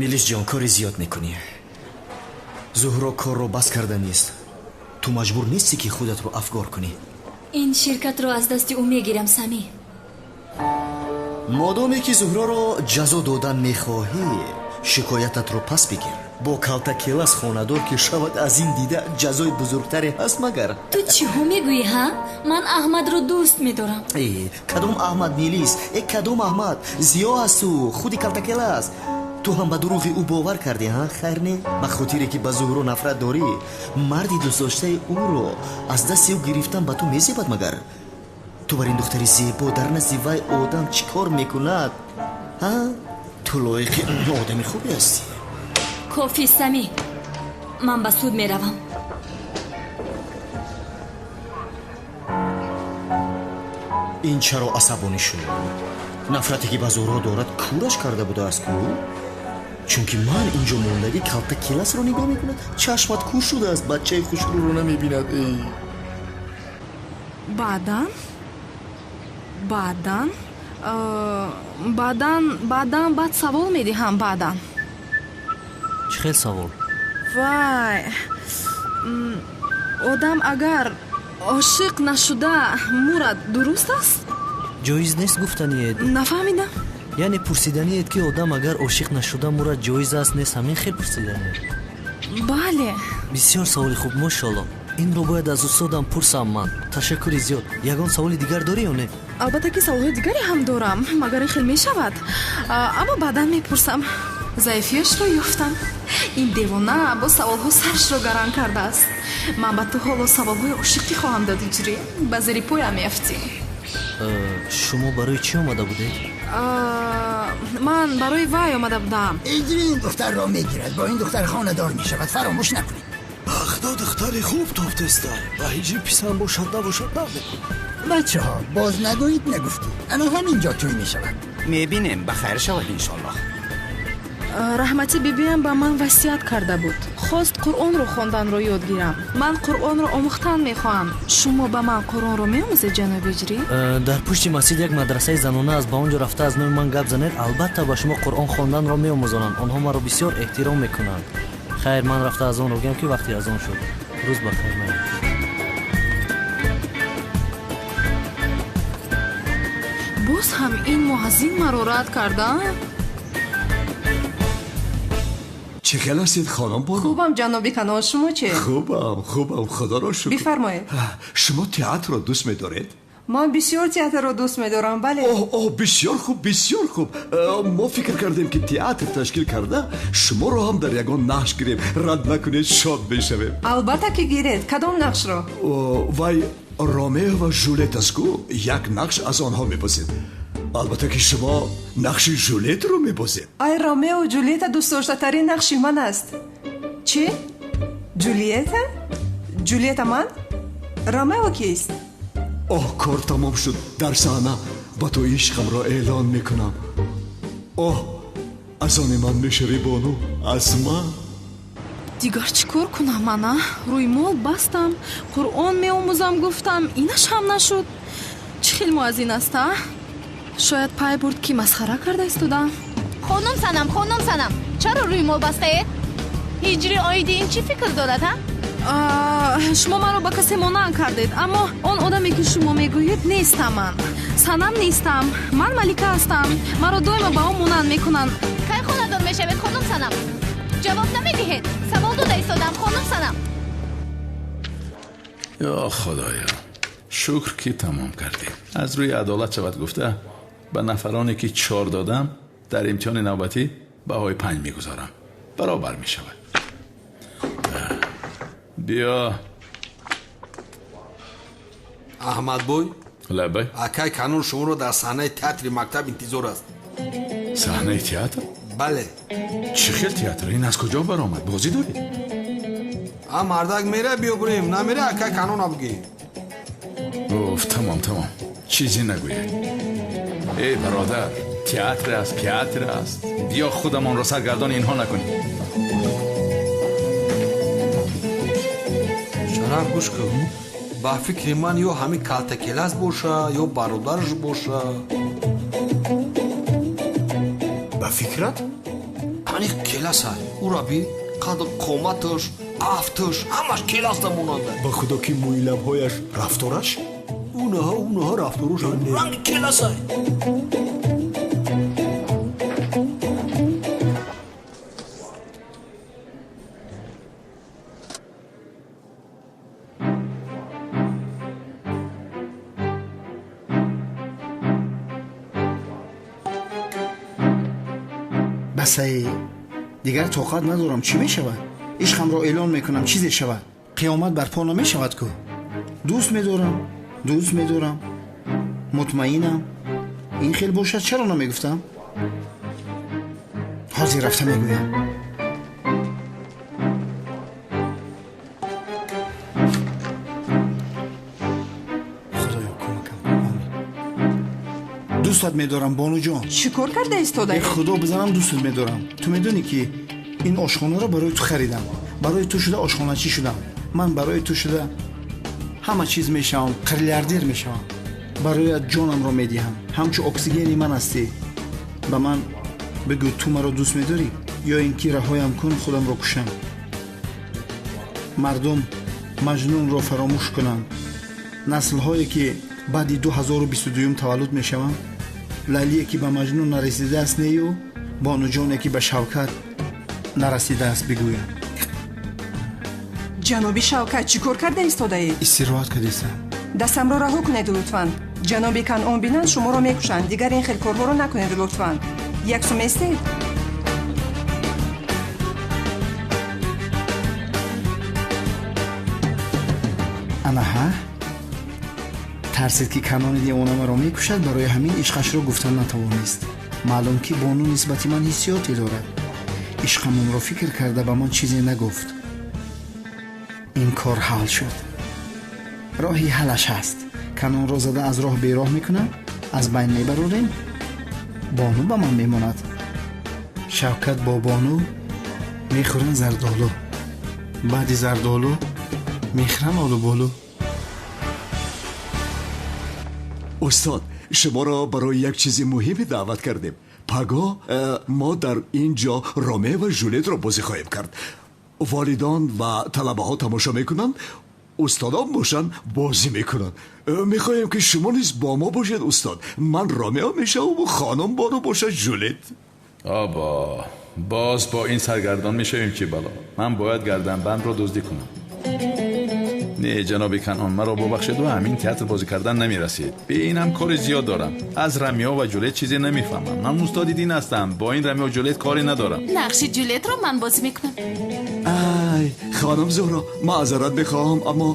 Милис ҷон, кори зиёд мекунӣ. Зуҳро корро бас карда нест. Ту маҷбур нестӣ, ки худатро афгор кунӣ. Ин ширкатро аз дасти ӯ мегирам, Самӣ. Модоме ки Зуҳроро ҷазо додан мехоҳӣ, шикоятатро пас бигир. Бо калта келас хонадор ки шавад, аз ин дида ҷазои бузургтаре ҳаст магар? Ту чиҳо мегӯӣ, ҳа? Ман Аҳмадро дӯст медорам. Э, кадом Аҳмад, Милис? Э, кадом Аҳмад? Зиё асту худи калтакелас. Ту ҳам ба дурӯғи ӯ бовар кардӣ, ҳа? Хайр, не, ба хотире ки ба Зуҳро нафрат дорӣ, марди дӯстдоштаи ӯро аз дасти ӯ гирифтан ба ту мезебад магар? Ту бар ин духтари зебо дар назди вай одам чӣ кор мекунад, ҳа? Ту лоиқи одами хубе ҳастӣ. Кофӣ, Самӣ, ман ба суд меравам. Ин чаро асабонӣ шуд? Нафрате ки ба Зуҳро дорад, кӯраш карда будааст ку? Чунки ман инҷо мондагӣ калта келасро нигоҳ мекунад, чашмат кӯр шудааст, бачаи хушрӯро намебинад. Эй! Баъдан, баъдан, баъдан, баъдан баъд савол медиҳам, баъдан. Чӣ хел савол? Вай, одам агар ошиқ нашуда мурад, дуруст аст? Ҷоиз нест гуфтаниед. Нафаҳмидам. Яъне пурсиданиед, ки одам агар ошиқ нашуда мурад, ҷоиз аст, нест, ҳамин хел пурсиданиед? Бале. Бисёр саволи хуб, мошоалло. Инро бояд аз устодам пурсам ман. Ташаккури зиёд. Ягон саволи дигар дорӣ ё не? Албатта ки саволҳои дигаре ҳам дорам, магар ин хел мешавад? Аммо баъдан мепурсам. Заифиашро ёфтам. Ин девона бо саволҳо сарашро гаранг кардааст. Ман ба ту ҳоло саволҳои ошиқӣ хоҳам дод, Ҳиҷрӣ, ба зери поям меафтӣ. Шумо барои чӣ омада будед? Ман барои вай омада будам. Ҳиҷрӣ ин духтарро мегирад, бо ин духтар хонадор мешавад, фаромӯш накунед. Бахт Худо духтари хуб тофтестай. Ба ҳиҷри писанд бошад набошад намедонам. Бачаҳо, боз нагӯед нагуфтӣ. Ана ҳамин ҷо тӯй мешавад. Мебинем, ба хайр шавад иншоаллоҳ. Раҳмати бибиам ба ман васият карда буд. Хост Қуръонро хонданро ёд гирам. Ман Қуръонро омӯхтан мехоҳам. Шумо ба ман Қуръонро меомӯзед, ҷаноби Ҳиҷрӣ? Дар пушти масҷид як мадрасаи занона аст. Ба он ҷо рафта аз номи ман гап занед, албатта ба шумо Қуръон хонданро меомӯзонанд. Онҳо маро бисёр эҳтиром мекунанд. Хайр, ман рафта аз онро гӯям ки вақти азон шуд. Рӯз ба хайр майли. Боз ҳам ин муаззин маро рад карда? Чӣ хел ҳастед, хонум бону? Хубам, ҷаноби Канон, шумо чӣ? Хубам, хубам, худоро шукр. Бифармоед. Шумо театрро дӯст медоред? Ман бисёр театрро дӯст медорам, бале. Оҳ, оҳ, бисёр хуб, бисёр хуб. Мо фикр кардем ки театр ташкил карда шуморо ҳам дар ягон нақш гирем. Рад накунед, шод мешавем. Албатта ки гиред. Кадом нақшро? Вай Ромео ва Жулет аст ку, як нақш аз онҳо мебозед. Албатта ки шумо нақши Жулетро мебозед. Ай, Ромео Ҷулиета дӯстдоштатарин нақши ман аст. Чӣ? Ҷулиета? Ҷулиета ман? Ромео кист? Оҳ, кор тамом шуд. Дар саҳна ба ту ишқамро эълон мекунам. Оҳ, аз они ман мешавӣ, бону, аз ман. Дигар чӣ кор кунам ана? Рӯймол бастам, Қуръон меомӯзам гуфтам, инаш ҳам нашуд. Чӣ хел муаззин аст, а? Шояд пай бурд ки масхара карда истодам. Хонум Санам, хонум Санам, чаро рӯймол бастаед? Ҳиҷри оиди ин чӣ фикр дорад, ҳа? Шумо маро ба касе монанд кардед, аммо он одаме ки шумо мегӯед нестам ман. Санам нестам, ман Малика ҳастам. Маро доимо ба он монанд мекунанд. Кай хонадор мешавед, хонум Санам? Ҷавоб намедиҳед. Савол дода истодам, хонум Санам. Ё Худоё, шукр ки тамом кардем. Аз рӯи адолат шавад гуфта, ба нафароне ки 4 додам, дар имтиҳони навбатӣ баҳои 5 мегузорам. Баробар мешавад. Биё. Аҳмадбой? Лабай. Акай Канон шуморо дар саҳнаи театри мактаб интизор аст. Саҳнаи театр? Бале. Чӣ хел театр? Ин аз куҷо баромад? Бозӣ доред? А мардак мера, биё бурем. Намера, акай Канона бигӣ. Уф, тамом, тамом. Чизе нагӯед. Эй бародар, театр аст, театр аст. Биё худамонро саргардони инҳо накунем. Шараф, гӯш кун. Ба фикри ман ё ҳамин калтакелас боша, ё бародараш боша. Ба фикрат? Аниқ келасай. Ура би, қад қоматаш, афташ, ҳамаш келаста монанда. Ба худо ки мӯи лабҳояш, рафтораш? Унаҳа, унаҳа рафторош ранги келасай. Басай, дигар тоқат надорам. Чӣ мешавад? Ишқамро эълон мекунам, чизе шавад. Қиёмат барпо намешавад ку. Дӯст медорам, дӯст медорам, мутмаинам. Ин хел бошад чаро намегуфтам? Ҳозир рафта мегӯям. Худоё, кӯмакам. Омин. Дӯстат медорам, бонуҷон. Чӣ кор карда истодаед? Худо бизанам, дӯстат медорам. Ту медонӣ ки ин ошхонаро барои ту харидам. Барои ту шуда ошхоначӣ шудам. Ман барои ту шуда ҳама чиз мешавам, миллиардер мешавам. Бароят ҷонамро медиҳам. Ҳамчу оксигени ман ҳастӣ. Ба ман бигӯ, ту маро дӯст медорӣ ё ин ки раҳоям кун, худамро кушам. Мардум Маҷнунро фаромӯш кунанд. Наслҳое ки баъди 2022 таваллуд мешаванд, Лайлие ки ба Маҷнун нарасидааст нею бонуҷоне ки ба Шавкат нарасидааст бигӯянд. Ҷаноби Шавкат, чӣ кор карда истодаед? Истироҳат кардистам. Дастамро раҳо кунед лутфан. Ҷаноби Канъон бинанд, шуморо мекушанд. Дигар ин хел корҳоро накунед лутфан. Як сум местед? Анаҳа, тарсид ки Канони девона маро мекушад, барои ҳамин ишқашро гуфтан натавонист. Маълум ки бону нисбати ман ҳиссиёте дорад. Ишқамонро фикр карда ба ман чизе нагуфт. Ин кор ҳал шуд. Роҳи ҳалаш ҳаст. Канонро зада аз роҳ бероҳ мекунам, аз байн мебарорем. Бону ба ман мемонад. Шавкат бо Бону мехӯранд зардолу. Баъди зардолу мехӯранд олуболу. Устод, шуморо барои як чизи муҳиме даъват кардем. Пагоҳ мо дар ин ҷо Ромео ва Жулетро бозӣ хоҳем кард. Волидон ва талабаҳо тамошо мекунанд, устодон бошанд бозӣ мекунанд. Мехоҳем, ки шумо низ бо мо бошед, устод. Ман Ромео мешавам, хонум Бону бошад Жулет. Обо, боз бо ин саргардон мешавем, чӣ бало. Ман бояд гарданбандро дуздӣ кунам. Не, ҷаноби Канъон, маро бубахшед, ва ҳамин театр бозӣ кардан намерасид. Бе ин ҳам кори зиёд дорам. Аз Ромео ва Ҷулет чизе намефаҳмам. Ман устоди дин ҳастам, бо ин Ромео Ҷулет коре надорам. Нақши Ҷулетро ман бозӣ мекунам. Ай, хонум Зуҳро, маъзарат мехоҳам, аммо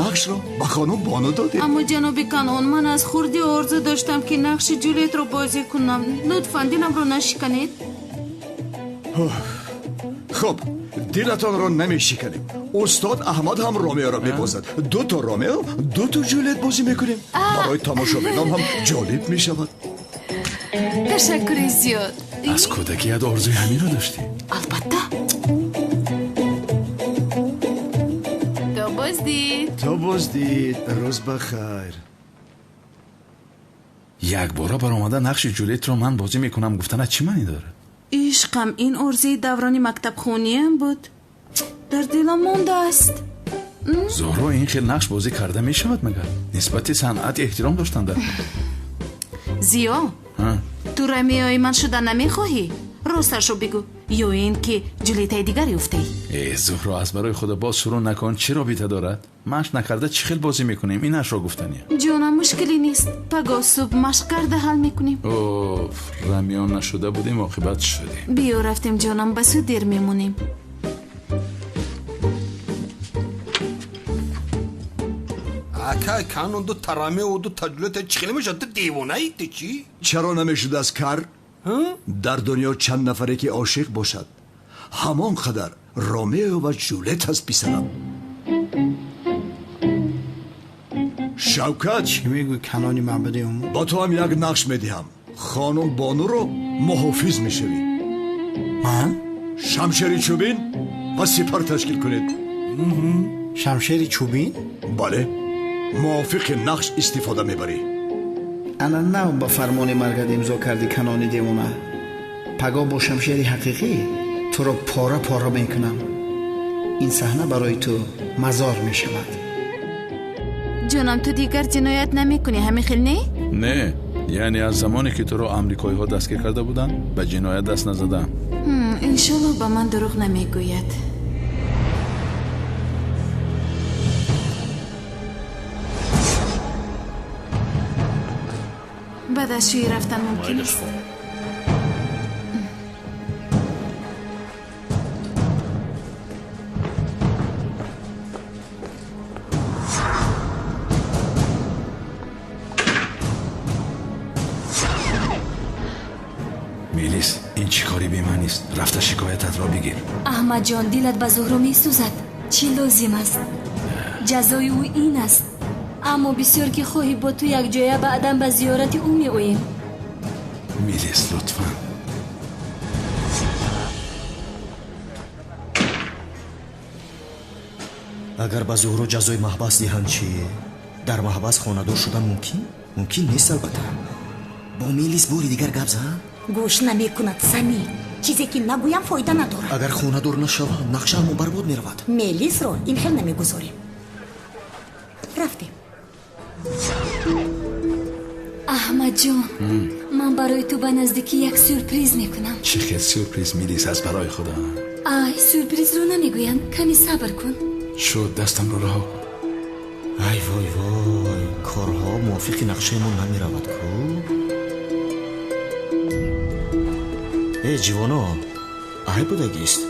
нақшро ба хонум Бону додем. Аммо ҷаноби Канъон, ман аз хурдӣ орзу доштам, ки нақши Ҷулетро бозӣ кунам. Лутфан диламро нашиканед. Хуб, дилатонро намешиканем. Устод Аҳмад ҳам Ромеоро мебозад. Ду то Ромео, ду то Ҷулет бозӣ мекунем. Барои тамошобинон ҳам ҷолиб мешавад. Ташаккури зиёд. Аз кӯдакият орзуи ҳаминро доштӣ? Албатта. То боздид. То боздид. Рӯз ба хайр. Якбора баромада нақши Ҷулетро ман бозӣ мекунам гуфтанат чӣ маънӣ дорад? Ишқам, ин орзуи даврони мактабхониям буд. Дар дилам мондааст. Зуҳро, ин хел нақш бозӣ карда мешавад магар? Нисбати санъат эҳтиром доштанда. Зиё, ту Ромеои ман шуда намехоҳӣ? Росташро бигӯ, ё ин ки Ҷулетаи дигар ёфтаӣ? Э, Зуҳро, аз барои худо боз шурӯъ накун. Чӣ робита дорад? Машқ накарда чӣ хел бозӣ мекунем? Инашро гуфтания. Ҷонам, мушкиле нест. Пагоҳ субҳ машқ карда ҳал мекунем. Оф, Ромео нашуда будем, оқибат шудем. Биё рафтем, ҷонам, ба сӯ дер мемонем. Акай Канон, ду та Ромео, ду та Ҷулета чӣ хел мешавад? Ту девонаӣ, ту чӣ? Чаро намешудааст, кар? Дар дунё чанд нафаре ки ошиқ бошад, ҳамон қадар Ромео ва Ҷулет аст, писарам. Шавкат, чӣ мегӯй, Канони маъбади умум? Ба ту ҳам як нақш медиҳам. Хонум Бонуро муҳофиз мешавӣ. Ман? Шамшери чӯбин ва сипар ташкил кунед. Шамшери чӯбин? Бале, мувофиқи нақш истифода мебарӣ. Ана нав ба фармони маргат имзо кардӣ, Канони девона. Пагоҳ бо шамшери ҳақиқӣ туро пора пора мекунам. Ин саҳна барои ту мазор мешавад. Ҷонам, ту дигар ҷиноят намекунӣ, ҳамин хел не? Не, яъне аз замоне ки туро амрикоиҳо дастгир карда буданд, ба ҷиноят даст назадам. Иншоллоҳ ба ман дурӯғ намегӯяд. Баъд аз шӯӣ рафтан мумкин аст. Мелис, ин чӣ кори бемаънист? Рафта шикоятатро бигир. Аҳмадҷон, дилат ба Зуҳро месӯзад. Чӣ лозим аст? Ҷазои ӯ ин аст. Аммо бисёр ки хоҳӣ бо ту якҷоя баъдан ба зиёрати ӯ меоем. Мелис, лутфан. Агар ба Зуҳро ҷазои маҳбас диҳанд чӣ? Дар маҳбас хонадор шудан мумкин? Мумкин нест, албатта. Бо Мелис бори дигар гап зан? Гӯш намекунад, Самир. Чизе ки нагӯям фоида надорад. Агар хонадор нашавам, нақшаамон барбод меравад. Мелисро ин хел намегузорем. Рафтем. Аҳмадҷон, ман барои ту ба наздикӣ як сюрприз мекунам. Чӣ хел сюрприз, Мелис, аз барои худо? Ай, сюрпризро намегӯям, каме сабр кун. Шуд, дастамро раҳо кун. Ай вой вой, корҳо мувофиқи нақшаи мо намеравад ку. Э, ҷивоно, айб будагист.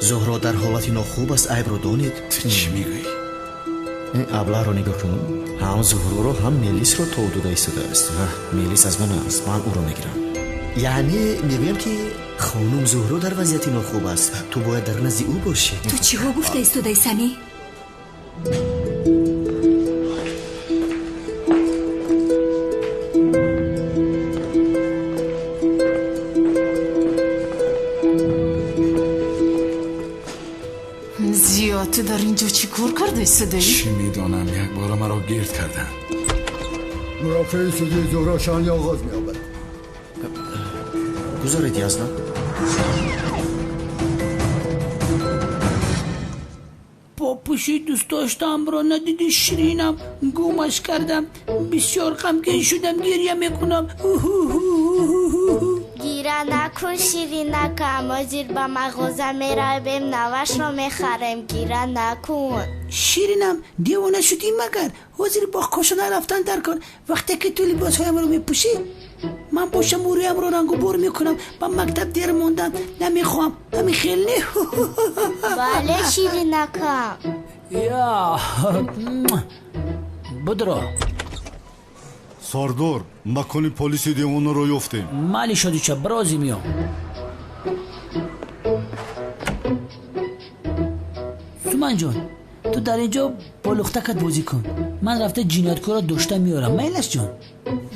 Зуҳро дар ҳолати нохуб аст, айбро донед. Ту чӣ мегӯӣ? Аблаҳро нигоҳ кун. Ҳам Зуҳроро, ҳам Мелисро тов дода истодааст. Мелис аз ман аст, ман ӯро мегирам. Яъне мегӯям, ки хонум Зуҳро дар вазъияти нохуб аст. Ту бояд дар назди ӯ бошӣ. Ту чиҳо гуфта истодаи, Самӣ? Зиё, ту дар ин ҷо чӣ кор кардаи судаӣ? Чӣ медонам, якбора маро гирд карданд. Мурофиаи судии Зуҳро Шанли оғоз меёбад. Гузоред, ясно? Попуши дӯстдоштаамро надиди, ширинам, гумаш кардам. Бисёр ғамгин шудам, гиря мекунам. Гира накун, ширинакам, ҳозир ба мағоза меравем, навашро мехарем. Гира накун. Ширинам, девона шудӣ магар? Ҳозир бо кошона рафтан дар кор. Вақте ки ту либосҳоямро мепӯшӣ, ман бошам рӯямро рангубор мекунам. Ба мактаб дер мондан намехоҳам. Ҳамин хел не? Бале, ширинакам. Я будро. Сардор, макони полиси девонаро ёфтем. Майли, шодича, бирози миём. Суманҷон, ту дар ин ҷо бо лухтакат бозӣ кун. Ман рафта ҷинояткорро дошта меорам. Майлаш, ҷон.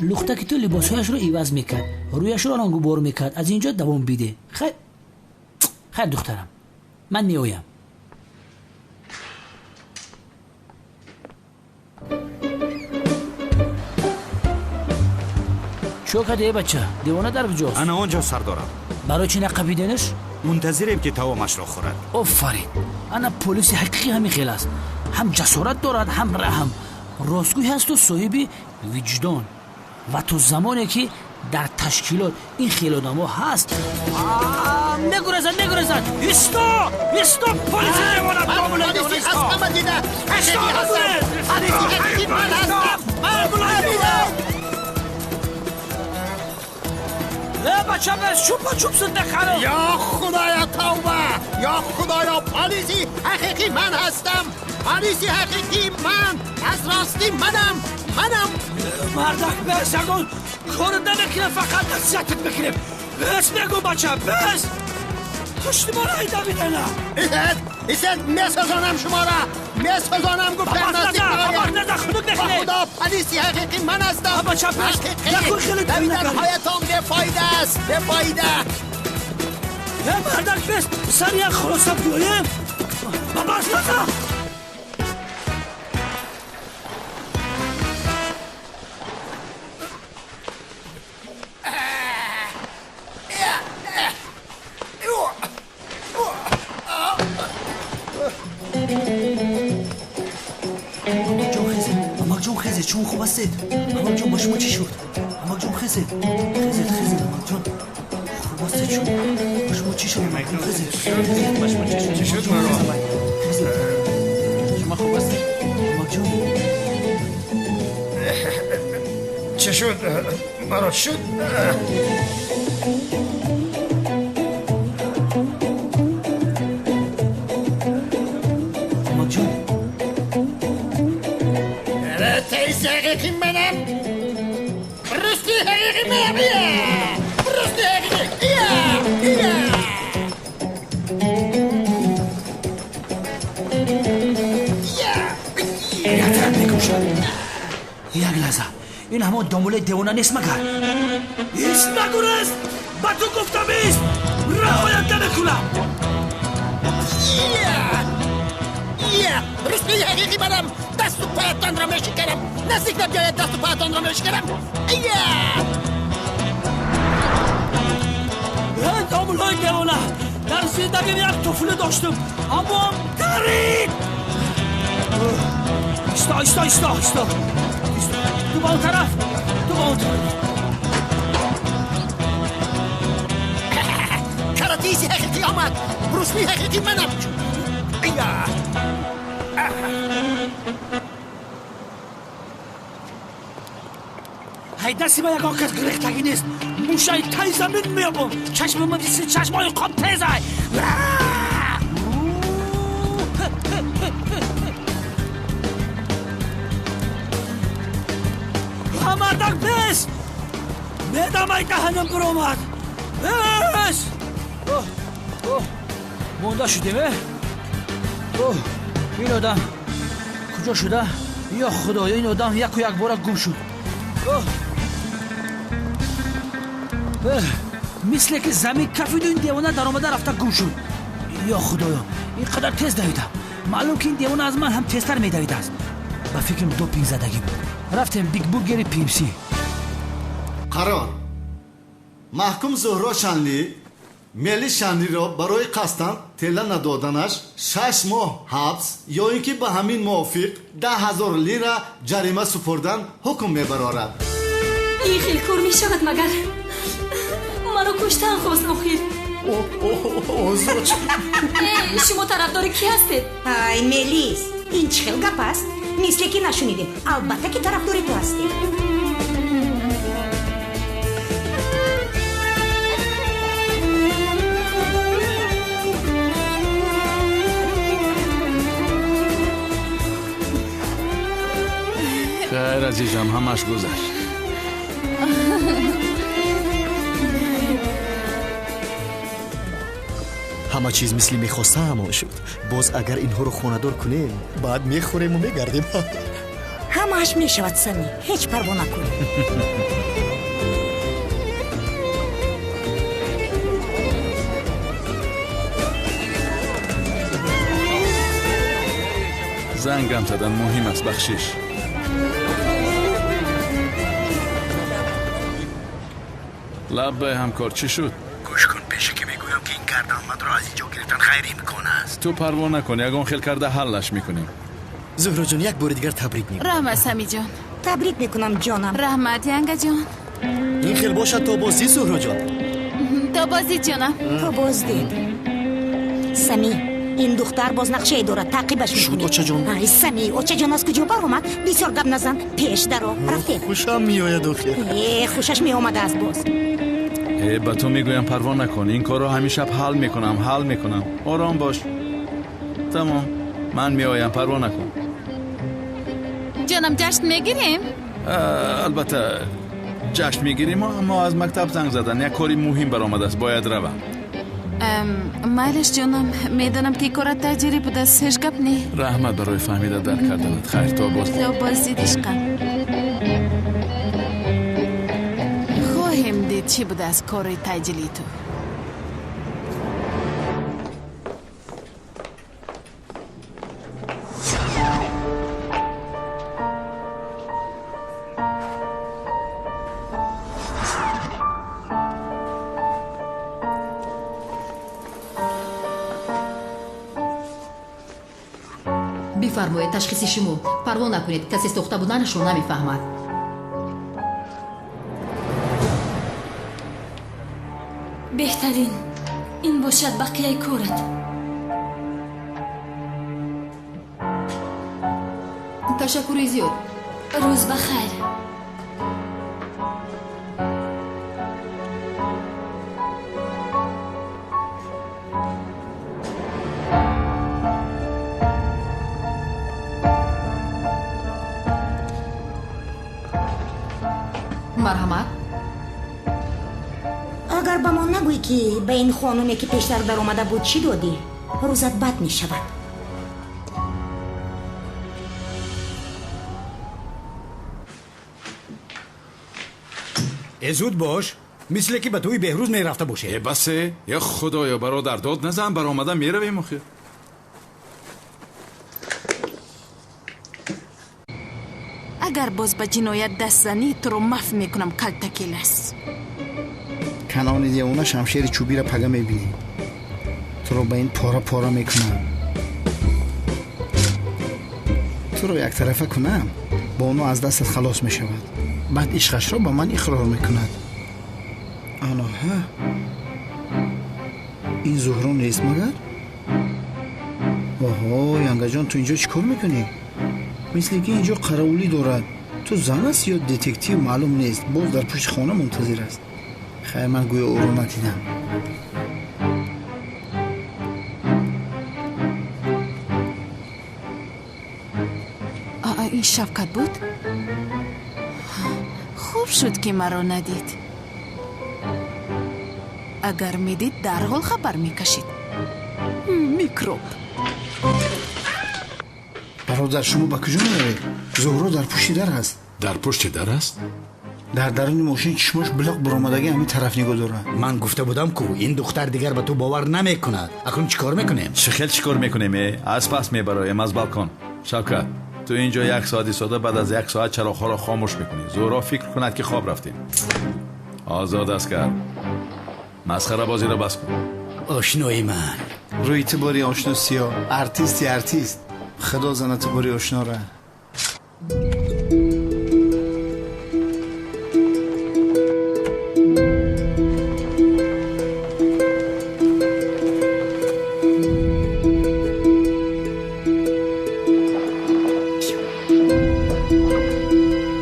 Лухтаки ту либосҳояшро иваз мекард, рӯяшро рангубор мекард. Аз ин ҷо давом биде. Хайр, хайр, духтарам, ман меоям. Чо кардӣ, бача? Девона дар куҷост? Ана он ҷо, сардорам. Барои чӣ нақабиданаш? Мунтазирем, ки таомашро хӯрад. Офарин! Ана полиси ҳақиқӣ ҳамин хел аст. Ҳам ҷасорат дорад, ҳам раҳм. Ростгӯй ҳасту соҳиби виҷдон. Ва то замоне ки дар ташкилот ин хел одамо ҳаст, мегурезад, мегурезад. Исто, исто, полиси девона! Полиси ҳастам, дида ҳақиқӣ ҳастам. Полиси ҳақиқӣ ман ҳастам. Ман ҳаминам. Бача, бес чупа чуп суд мехарам. Ё худоё, тавба! Ё худоё, полиси ҳақиқӣ ман ҳастам. Полиси ҳақиқӣ ман аз ростӣ манам, манам. Мардак, бес, ягон корат намекунем, фақат насиҳатат мекунем. Бес мегӯ, бача, бес. Пушти маро айда бидана. Исед, исед, месозонам шуморо, месозонам, гуфтам. Наздик хунук мекунем. Ба худо, полиси ҳақиқӣ ман ҳастам. Бача, бес. Накун хеле. Давиданҳоятон бефоида аст, бефоида. Мардак, бес, сари як хулоса биёем. Бабас наза. Амакҷон, хезед, шумо хуб ҳастед? Амакҷон, ба шумо чӣ шуд? Амакҷон, хезед, хезед, хезед, амакҷон, хуб ҳастед шумо? Ба шумо чӣ шуд, амакҷон? Хезед, ба шумо чӣ шуд? Маро хезед. Шумо хуб ҳастед, амакҷон? Чӣ шуд? Маро чӣ шуд? Амакҷон, Ростии ҳақиқӣ манам. Рости ҳақиқӣ манам. Рости ҳақиқӣ. Я, я. Ятрат мекушад. Як лаҳза, ин ҳамон домулаи девона нест магар? Ист, нагурез! Ба ту гуфтам, ист! Раҳоят намекунам. Я, я. Рости ҳақиқӣ манам. Дасту поятонро мешикарам. Наздик набиёед, дасту поятонро мешикарам. Я! Эй, домулои девона! Дар зиндагим як туфлӣ доштум, аммо дарид! Исто, исто, исто, исто, ту ба он тараф, ту ба он тараф. Каратиси ҳақиқӣ омад. Брусли ҳақиқӣ манам. Я! Ҳай, дасти ма ягон кас гирехтагӣ нест. Мушаи таи замин меёбам. Чашми ма мисли чашмои қоб тезай. Мардак, бес! Медамай, даҳанам биромад. Бес! Монда шудем, э? Ин одам Куҷо шуда? Ё худоё, ин одам яку якбора гум шуд. Мисле ки замин кафиду ин девона даромада рафта гум шуд. Ё худоё, ин қадар тез давидам. Маълум ки ин девона аз ман ҳам тезтар медавидааст. Ба фикрам допинг задагӣ буд. Рафтем бигбургери пимсӣ. Қарор: маҳкум Зуҳро Шанлӣ Мели Шанлиро барои қасдан тела надоданаш 6 моҳ ҳабс ё ин ки ба ҳамин мувофиқ 10 000 лира ҷарима супурдан ҳукм мебарорад. Ин хел кор мешавад магар? Маро куштан хост охир. Озод. Э, шумо тарафдори кӣ ҳастед? Ай, Мелис, ин чӣ хел гап аст? Мисле ки нашунидем. Албатта ки тарафдори ту ҳастем. Хайр, азизам, ҳамаш гузашт. Ҳама чиз мисли мехостаамон шуд. Боз агар инҳоро хонадор кунем, баъд мехӯрему мегардем. Ҳамааш мешавад, Сами, ҳеҷ парво накун. Зангам задан, муҳим аст, бахшиш. Лаббай, ҳамкор, чӣ шуд? Гӯш кун, пеше ки мегӯям, ки ин гарданмандро аз ин ҷо гирифтан ғайриимкон аст. Ту парво накун, ягон хел карда ҳаллаш мекунем. Зуҳроҷон, як бори дигар табрик мекунам. Раҳмат, Самиҷон. Табрик мекунам, ҷонам. Раҳмат, янгаҷон. Ин хел бошад, то боздид, Зуҳроҷон. То боздид, ҷонам. То боздид. Сами, ин духтар боз нақшае дорад, таъқибаш шуд. Очаҷон. Ай, Сами, очаҷон аз куҷо баромад? Бисёр гап назан, пеш даро, рафтем. Хушам меояд охир. Э, хушаш меомадааст боз. Э, ба ту мегӯям, парво накун, ин корро ҳамин шаб ҳал мекунам, ҳал мекунам. Ором бош. Тамом, ман меоям, парво накун. Ҷонам, ҷашн мегирем? Албатта, ҷашн мегирем, аммо аз мактаб занг задан, як кори муҳим баромадааст, бояд равам. Майлаш, ҷонам, медонам ки корат таъҷилӣ будааст, ҳеҷ гап не. Раҳмат барои фаҳмида дарк карданат. Хайр, то боз. То боздид, ишқам. Хоҳем дид, чӣ будааст кори таъҷилии ту. Бифармоед, ташхиси шумо. Парво накунед, касе сохта буданашро намефаҳмад. Беҳтарин ин бошад бақияи корат. Ташаккури зиёд. Рӯз ба хайр. Марҳамат. Агар ба мо нагӯӣ, ки ба ин хонуме, ки пештар даромада буд, чӣ додӣ, рӯзат бад мешавад. Э, зуд бош, мисле ки ба тӯи Беҳрӯз мерафта бошед. Э, басе, ё худоё, бародар, дод назан, баромада меравем охир. Агар боз ба ҷиноят даст занӣ, туро маф мекунам, калтакелас. Канони девона, шамшери чӯбира пага мебинӣ. Туро ба ин пора пора мекунам. Туро яктарафа кунам, бону аз дастат халос мешавад, баъд ишқашро ба ман иқрор мекунад. Аноҳа, ин Зуҳро нест магар? Оҳо, янгаҷон, ту инҷо чӣ кор мекунӣ? Мисли ки инҷо қаравулӣ дорад. Ту зан аст ё детектив, маълум нест, боз дар пушти хона мунтазир аст. Хайр, ман гӯё ӯро надидам. Ин Шавкат буд. Хуб шуд, ки маро надид. Агар медид, дарҳол хабар мекашид. Микроб. Ба Бародар, шумо ба куҷо меравед? Зуҳро дар пушти дар аст. Дар пушти дар аст? Дар даруни мошин чишмош булоқ буромадаги ҳамин тараф нигоҳ дорад. Ман гуфта будам, ку ин духтар дигар ба ту бовар намекунад. Акнун чӣ кор мекунем? Чӣ хел чӣ кор мекунем? Аз пас мебароем, аз балкон. Шавкат, ту инҷо як соат истода, баъд аз як соат чароғҳоро хомӯш мекунӣ. Зуҳро фикр кунад, ки хоб рафтем. Озод аскар, масхарабозиро бас кун. Ошнои ман. Рӯи ту бори ошно сиёҳ, артисти артист. Худо зана ту бори ошнора.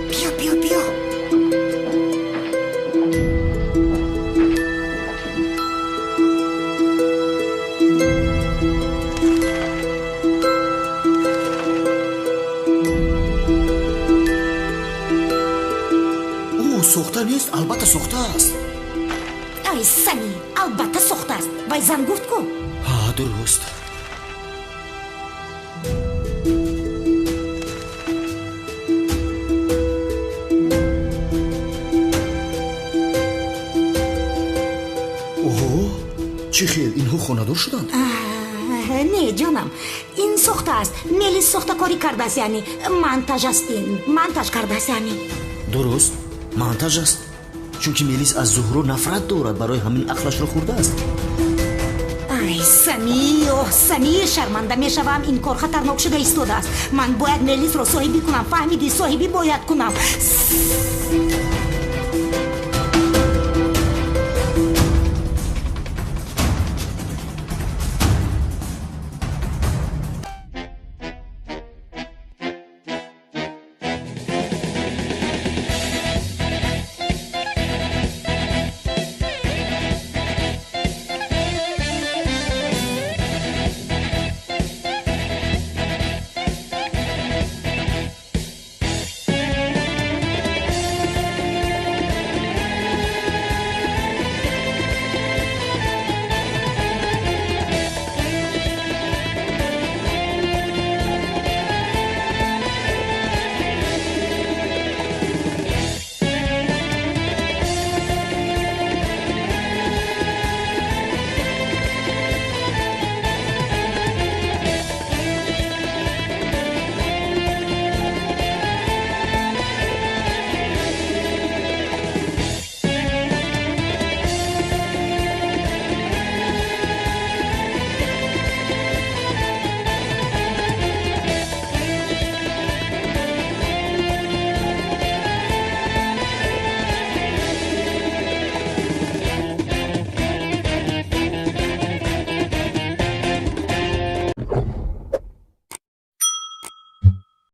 Биё, биё, биё. Ӯ сохта нест, албатта сохта аст. Ай Сами, албатта сохта аст. Вай зан гуфт ку. Ҳа, дуруст. Оҳо, чӣ хел инҳо хонадор шуданд? Не, ҷонам, ин сохта аст. Мелис сохтакорӣ кардааст, яъне монтаж аст, ин монтаж кардааст, яъне. Дуруст, монтаж аст, чунки Мелис аз Зуҳро нафрат дорад, барои ҳамин ақлашро хӯрдааст. Ай Сами, оҳ Сами, шарманда мешавам. Ин кор хатарнок шуда истодааст. Ман бояд Мелисро соҳибӣ кунам, фаҳмидӣ? Соҳибӣ бояд кунам.